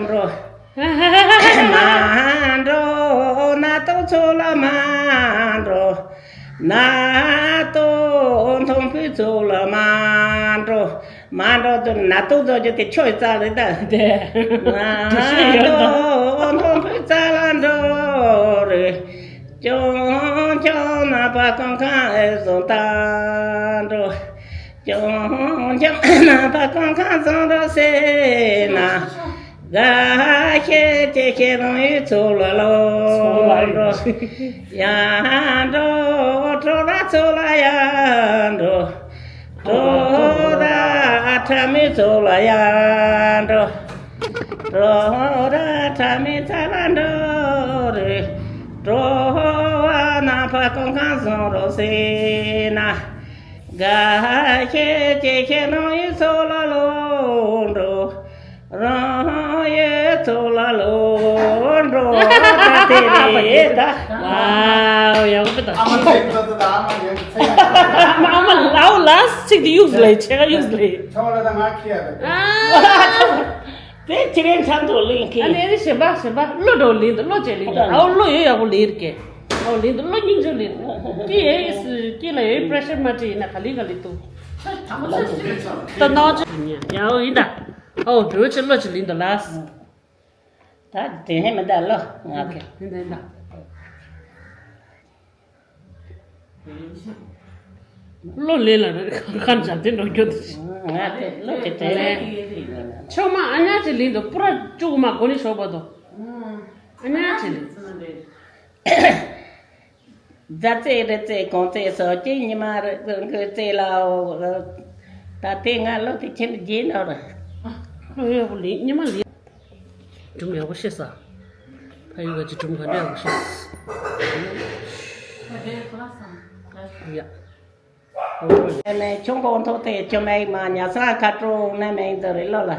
འགྲོ། མ་འགྲོ་ན་ཏོ་ཚོ་ལ་མ་འགྲོ། ན་ཏོ་མཐོང་པའི་ཚོ་ལ་མ་འགྲོ། མ་འགྲོ་དུ་ན་ཏོ་ཚོ་རྒྱུ་དེ་ཆོས་རྩ་རེད་ད། དེ་ན་ཏོ་མཐོང་པའི་རྩ་ལ་འགྲོ་རེ། ཅོང་ཅོང་ན་ཕ་ཁང་ཁང་ཨེ་སོང་ད་འགྲོ། ཅོང་ཅོང་ན་ཕ་ཁང་ཁང་སོང་རོ་སེ་ན། དགའ་ཁྱེད་ཅེ་ཁྱེད་རང་ཡུལ་ཚོ་ལ་ལོ་འགྲོ། ཡ་འགྲོ་གྲོ་ར་ཚོ་ལ་ཡ་འགྲོ། གྲོ་ར་ཁྲ་མི་ཚོ་ལ་ཡ་འགྲོ། གྲོ་ར་ཁྲ་མི་ཚ་ལ་འགྲོ་རེ། གྲོ་བ་ན་ཕ་ཁང་ཁང་སོང་རོ་སེ་ན། དགའ་ཁྱེད་ཅེ་ཁྱེད་རང་ཡུལ་ཚོ་ལ་ལོ་འགྲོ། རང་ཡུལ་ཚོ་ལ་ལོ་འགྲོ། ད་དེ་རེད་ད། ཝའོ་ཡག་པོ་ད། ཨ་མ་ཚིག་ཏུ་ད་ཨ་མ་ཡོད་ཚེ། ཨ་མ་ཨ་མ་ལའོ་ལ་ཚིག་དེ་གཡུགས་ལེ་ཆེ་ག་གཡུགས་ལེ། ཚོ་ལ་ད་ང་ཁྱི་ཡ་རེད། ཨ། དེ་ཁྱི་རེན་ཚང་དུ་ལིང་ཁི། ཨ་ནི་ཨ་ནི་གཞན་པ་གཞན་པ་བློ་འགྲོ་ལིན་དུ་བློ་བཅད་ལིན་དུ་ཨའོ་བློ་ཡོད་ཡག་པོ་ལིན་ར་ཀེ། ཨའོ་ལིན་དུ་བློ་སྙིང་རྗེ་ལིན་དུ་ཀི་ཡེ་ཀི་ལ་ཡོད་པྲེ་ཤར་མ་ཏྲི་ཡིན་ན་ག་ལི་ག་ལི་དུ། ད་ནོ་ཅི་ཡ་ཨའོ་ཡིན་ད། ཨའོ་བློ་བཅད་བློ་བཅད་ལིན་དུ་ལ། ད་དེ་ཧེ་མ་ད་བློ་ང་ཀེ། ཡིན་ད་ཡིན་ད། བློ་ལས་ལ་རེ་ཁ་འཇམ་དེ་འགྲོ་རྒྱུ་དེ། ང་དེ་བློ་དེ་དྲན་ལས། ཆོག་མ་ཨ་ཉག་ཅིག་ལིན་དུ་པུ་ར་བཅུག་མ་གོ་ནི་ཞོག་པ་དོ། ཨ་ཉག་ཅིག་ལིན། རྫ་རྩེ་རི་རྩེ་གོང་རྩེ་སོགས་ཀྱི་ཉི་མ་རི་རྩེ་ལའོ། ད་དེ་ང་བློ་དེ་ཁྱེད་རྗེས་ནོར། བློ་ཡག་པོ་ལིན་ཉི་མ་ལིན། སྒྲུང་ཡག་པོ་བཤད་ས། ཕ་ཡུལ་ག་ཅི་སྒྲུང་ག་འདྲ་ཡག་པོ་བཤད་ས། ཡ། ཨ་ནི་ཆུང་གོང་ཐོག་དེ་ཆུ་མེག་མ་ཉ་ས་ཁ་དྲོ་ནས་མེད་འདི་རེད་ལོ་ལ།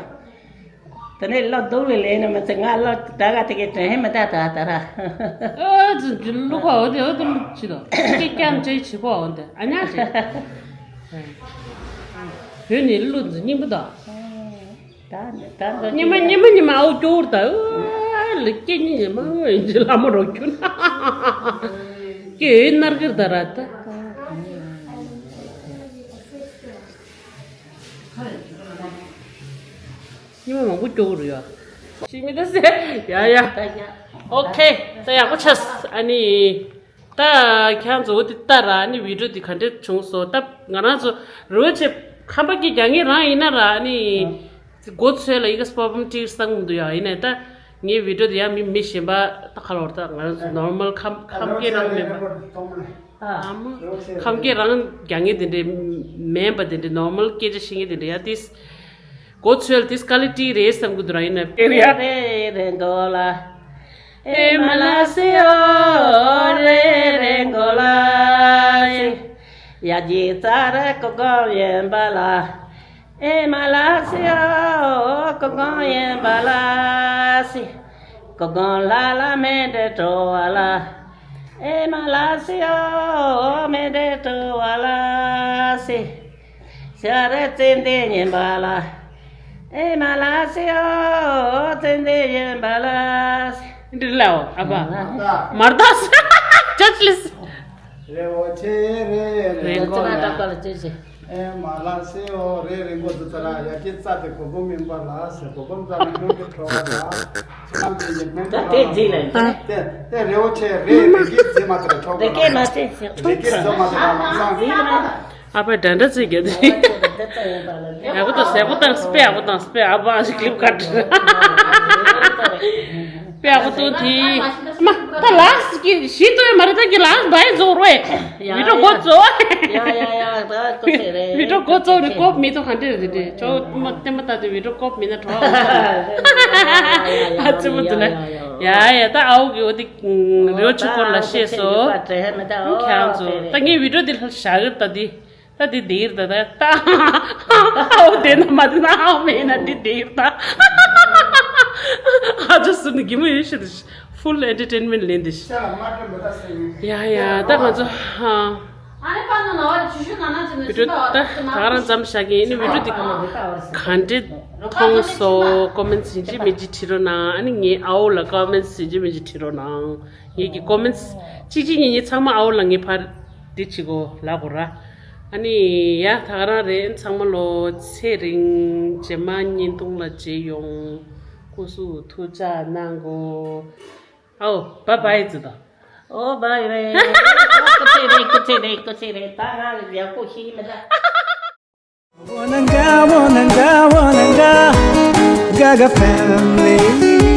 དེ་ནས་ལོ་སྡུག་ལི་ལས་ནི་མི་ཚེ་ང་ལོ་ད་ག་དེ་གའི་དྲན་ཧེ་མི་ད་ད་ད་ར། ཨ་ཙི་ལུ་ག་འོ་དེ་འོ་དེ་ལུ་ཅི་ལོ་ཀེ་ཀྱང་ཅེ་ཆི་གོ་འོ་དེ་ཨ་ཉག་ཅེ། བོད་ནི་ལུ་ཙི་སྙིང་པོ་ད། ཉི་མ་ཉི་མ་ཉི་མ་ཨའོ་སྐྱོར་ད། ཨ་ལི་ཀེ་ཉི་ཉི་མ་ཨོ་ཡིན་གྱི་ལ་མོ་རོ་ཁྱུ་ན། ཀེ་ཨེ་ནར་གིར་ད་ར་ད། ཉི་མ་མང་པོ་སྐྱོར་ཡོད། ཤི་མི་ད་སེ། ཡ་ཡ། ཨོ་ཁེ། ད་ཡག་པོ་ཆགས། ཨ་ནི། ད་ཁྱེད་ཚོ་འོ་དེ་ལྟ་ར། ཨ་ནི་བི་ཌིའོ་དེ་ག་འདྲ་བྱུང་སོང་། ད་ང་རང་ཚོ་རོལ་ཆེ་ཁམས་པ་སྐད་རྒྱག་མཁན་རང་ཡིན་ན་ར། ཨ་ནི་མགོ་ཚོས་ལ་ཡི་གེ་སྤོབ་པམ་ཏིར་སང་མི་འདུག་ཡ། ཡིན་ནའི་ད་ངའི་བི་ཌིའོ་དེ་ཡང་མི་མི་གཞན་པ་ད་ག་ལ་བར་ད་ང་རང་ཚོ་ནོར་མལ་ཁམས་ཁམས་སྐད་རང་མེད་པ། ཨ་མ་ཁམས་སྐད་རང་རྒྱག་མཁན་དེ་འདྲའི་མེད་པ་དེ་འདྲའི་ནོར་མལ་སྐད་ཆ་བཤད་མཁན་དེ་འདྲའི་ཡ་ཏིས། གོ་ཚོད་དེ་སྐ་ལི་ཊི་རེད་བསམ་གི་འདུག་ར། ཡིན་ན་ཨེ་རེད་ཡ། རེ་རེ་མགོ་ལ། ཨེ་མ་ལ་སི་ཨོ་རེ་རེ་མགོ་ལ་སི། ཡ་གྱི་ཙ་རེ་ཀོ་གོ་ཡན་པ་ལ། ཨེ་མ་ལ་སི་ཨོ་ཀོ་གོ་ཡན་པ་ལ་སི། ཀོ་གོ་ལ་ལ་མེ་འདྲེ་བྲོ་བ་ལ། ཨེ་མ་ལ་སི་ཨོ་མེ་འདྲེ་བྲོ་བ་ལ་སི། ཤ་རེ་ཙན་དན་ཉན་པ་ལ། ཨེ་མ་ལ་སི་ཨོ་ཙན་དན་ཉན་པ་ལ་སི། འདི་ལའོ་ཨ་ཕ། མར་དཱས། ཇ་ཅི་ལིས། རེ་བོ་ཆེ་རེ་རེ་མགོ་ལ། ཨེ་མ་ལ་སི་ཨོ་རེ་རེ་མགོ་ཙི་ཙི་ར་ཡ་ཅི་ཙ་དེ་གོ་གོ་མིན་པ་ལ་སི་གོ་གོ་ཙ་ན་མིན་པའི་ཁྲོ་བ་ལ། ཙམ་དེ་ཡིན་མིན་པ་ལ། དེ་འཛིན་ལ་དེ་དེ་རེ་བོ་ཆེ་རེ་རེ་གི་རྫི་མ་དེ་ཁྲོ་བ་ལ། རེ་གི་མ་ཆེ་རེ་གི་རྫི་མ་དེ་ལ་ལམ་སང་། ཨ་ཕ་འདྲ་འདྲ་ཅིག་གི་དེ། ཡག་པོ་དང་ཟས་པོ་དང་སྤེ་ཡག་པོ་དང་སྤེ་ཨ་ཕ་ཞིག་ལིབ་ཁ་དྲི། སྤེ་ཡག་པོ་ཏོ་དེ། མ་ད་ལགས་ཀྱི་ཞིག་ཏོ་ཡ་མ་རེད། ད་ཀྱི་ལགས་བའི་ཛོ་རོ་ཨེ། ཡ་བི་ཏོ་གོ་ཙོ། ཡ་ཡ་ཡ་ད་ཀོ་ཚེ་རེད། བི་ཏོ་གོ་ཙོ་རེད། ཀོབ་མི་ཏོ་ག་འདྲེ་རེད་དེ། ཅོ་མ་ཏེ་མ་ད་དེ་བི་ཏོ་ཀོབ་མི་ན་གྲོགས། ཨ་ཙི་མོ་དུ་ལ། ཡ་ཡ་ད་ཨའོ་གི་འོ་དེ་རེའུ་ཆུ་སྐོར་ལ་ཤེས་སོ། ཁྱེད་ཚོ་ད་ངའི་བི་ཏོ་དེ་ལྷ་ཞག་གི་ད་དེ། ད་དེ་དེར་ད་ད་ད་ཨའོ་དེ་ན་མ་དེ་ན་ཨའོ་མེད་ན་དེ་དེར་ད། ཨ་ཅོ་སུ་ནི་གི་མོ་ཡོད་ཤི་དེ་ཤི། ཕུལ་ཨེན་ཊར་ཊེན་མེན་ཊི་ལེན་དེ་ཤི། ཡ་ཡ་ད་ང་ཚོ་ཧ། བི་ཏོ་ད་ད་ག་རང་ཙམ་བཞག་གི་ཡིན་ནི། བི་ཏོ་དེ་ག་འདྲེ་མཐོང་སོ་ཀོ་མེན་ཊི་ཡིན་གཅིག་མིན་གཅིག་བྲིས་རོགས་གནང་། ཨ་ནི་ངའི་ཨའོ་ལ་ཀོ་མེན་ཊི་ཡིན་གཅིག་མིན་གཅིག་བྲིས་རོགས་གནང་། ངེད་ཀྱི་ཀོ་མེན་ཊི་གཅིག་གཅིག་གཉིས་གཉིས་ཚང་མ་ཨའོ་ལ་ངས་ཕར་འདི་བྱེད་དགོས་ལབ་དགོས་ར། ཨ་ནི་ཡ་ད་ག་རང་རེད། ཚང་མ་ལོ་ཚེ་རིང་རྗེས་མ་བརྙན་ཐུང་ལ་མཇལ་ཡོང་། སྐུ་གཟུགས་ཐུགས་ཅག་གནང་གོ། ཨའོ་བཱའི་བཱའི་ཟེར་དང་། ཨོ་བཱའི་བཱའི། ཀོ་ཚེ་རེད། ཀོ་ཚེ་རེད། ཀོ་ཚེ་རེད། ད་ང་ཡག་པོ་ཤེས་མི་ད། Wananga, wananga, wananga, Gaga family.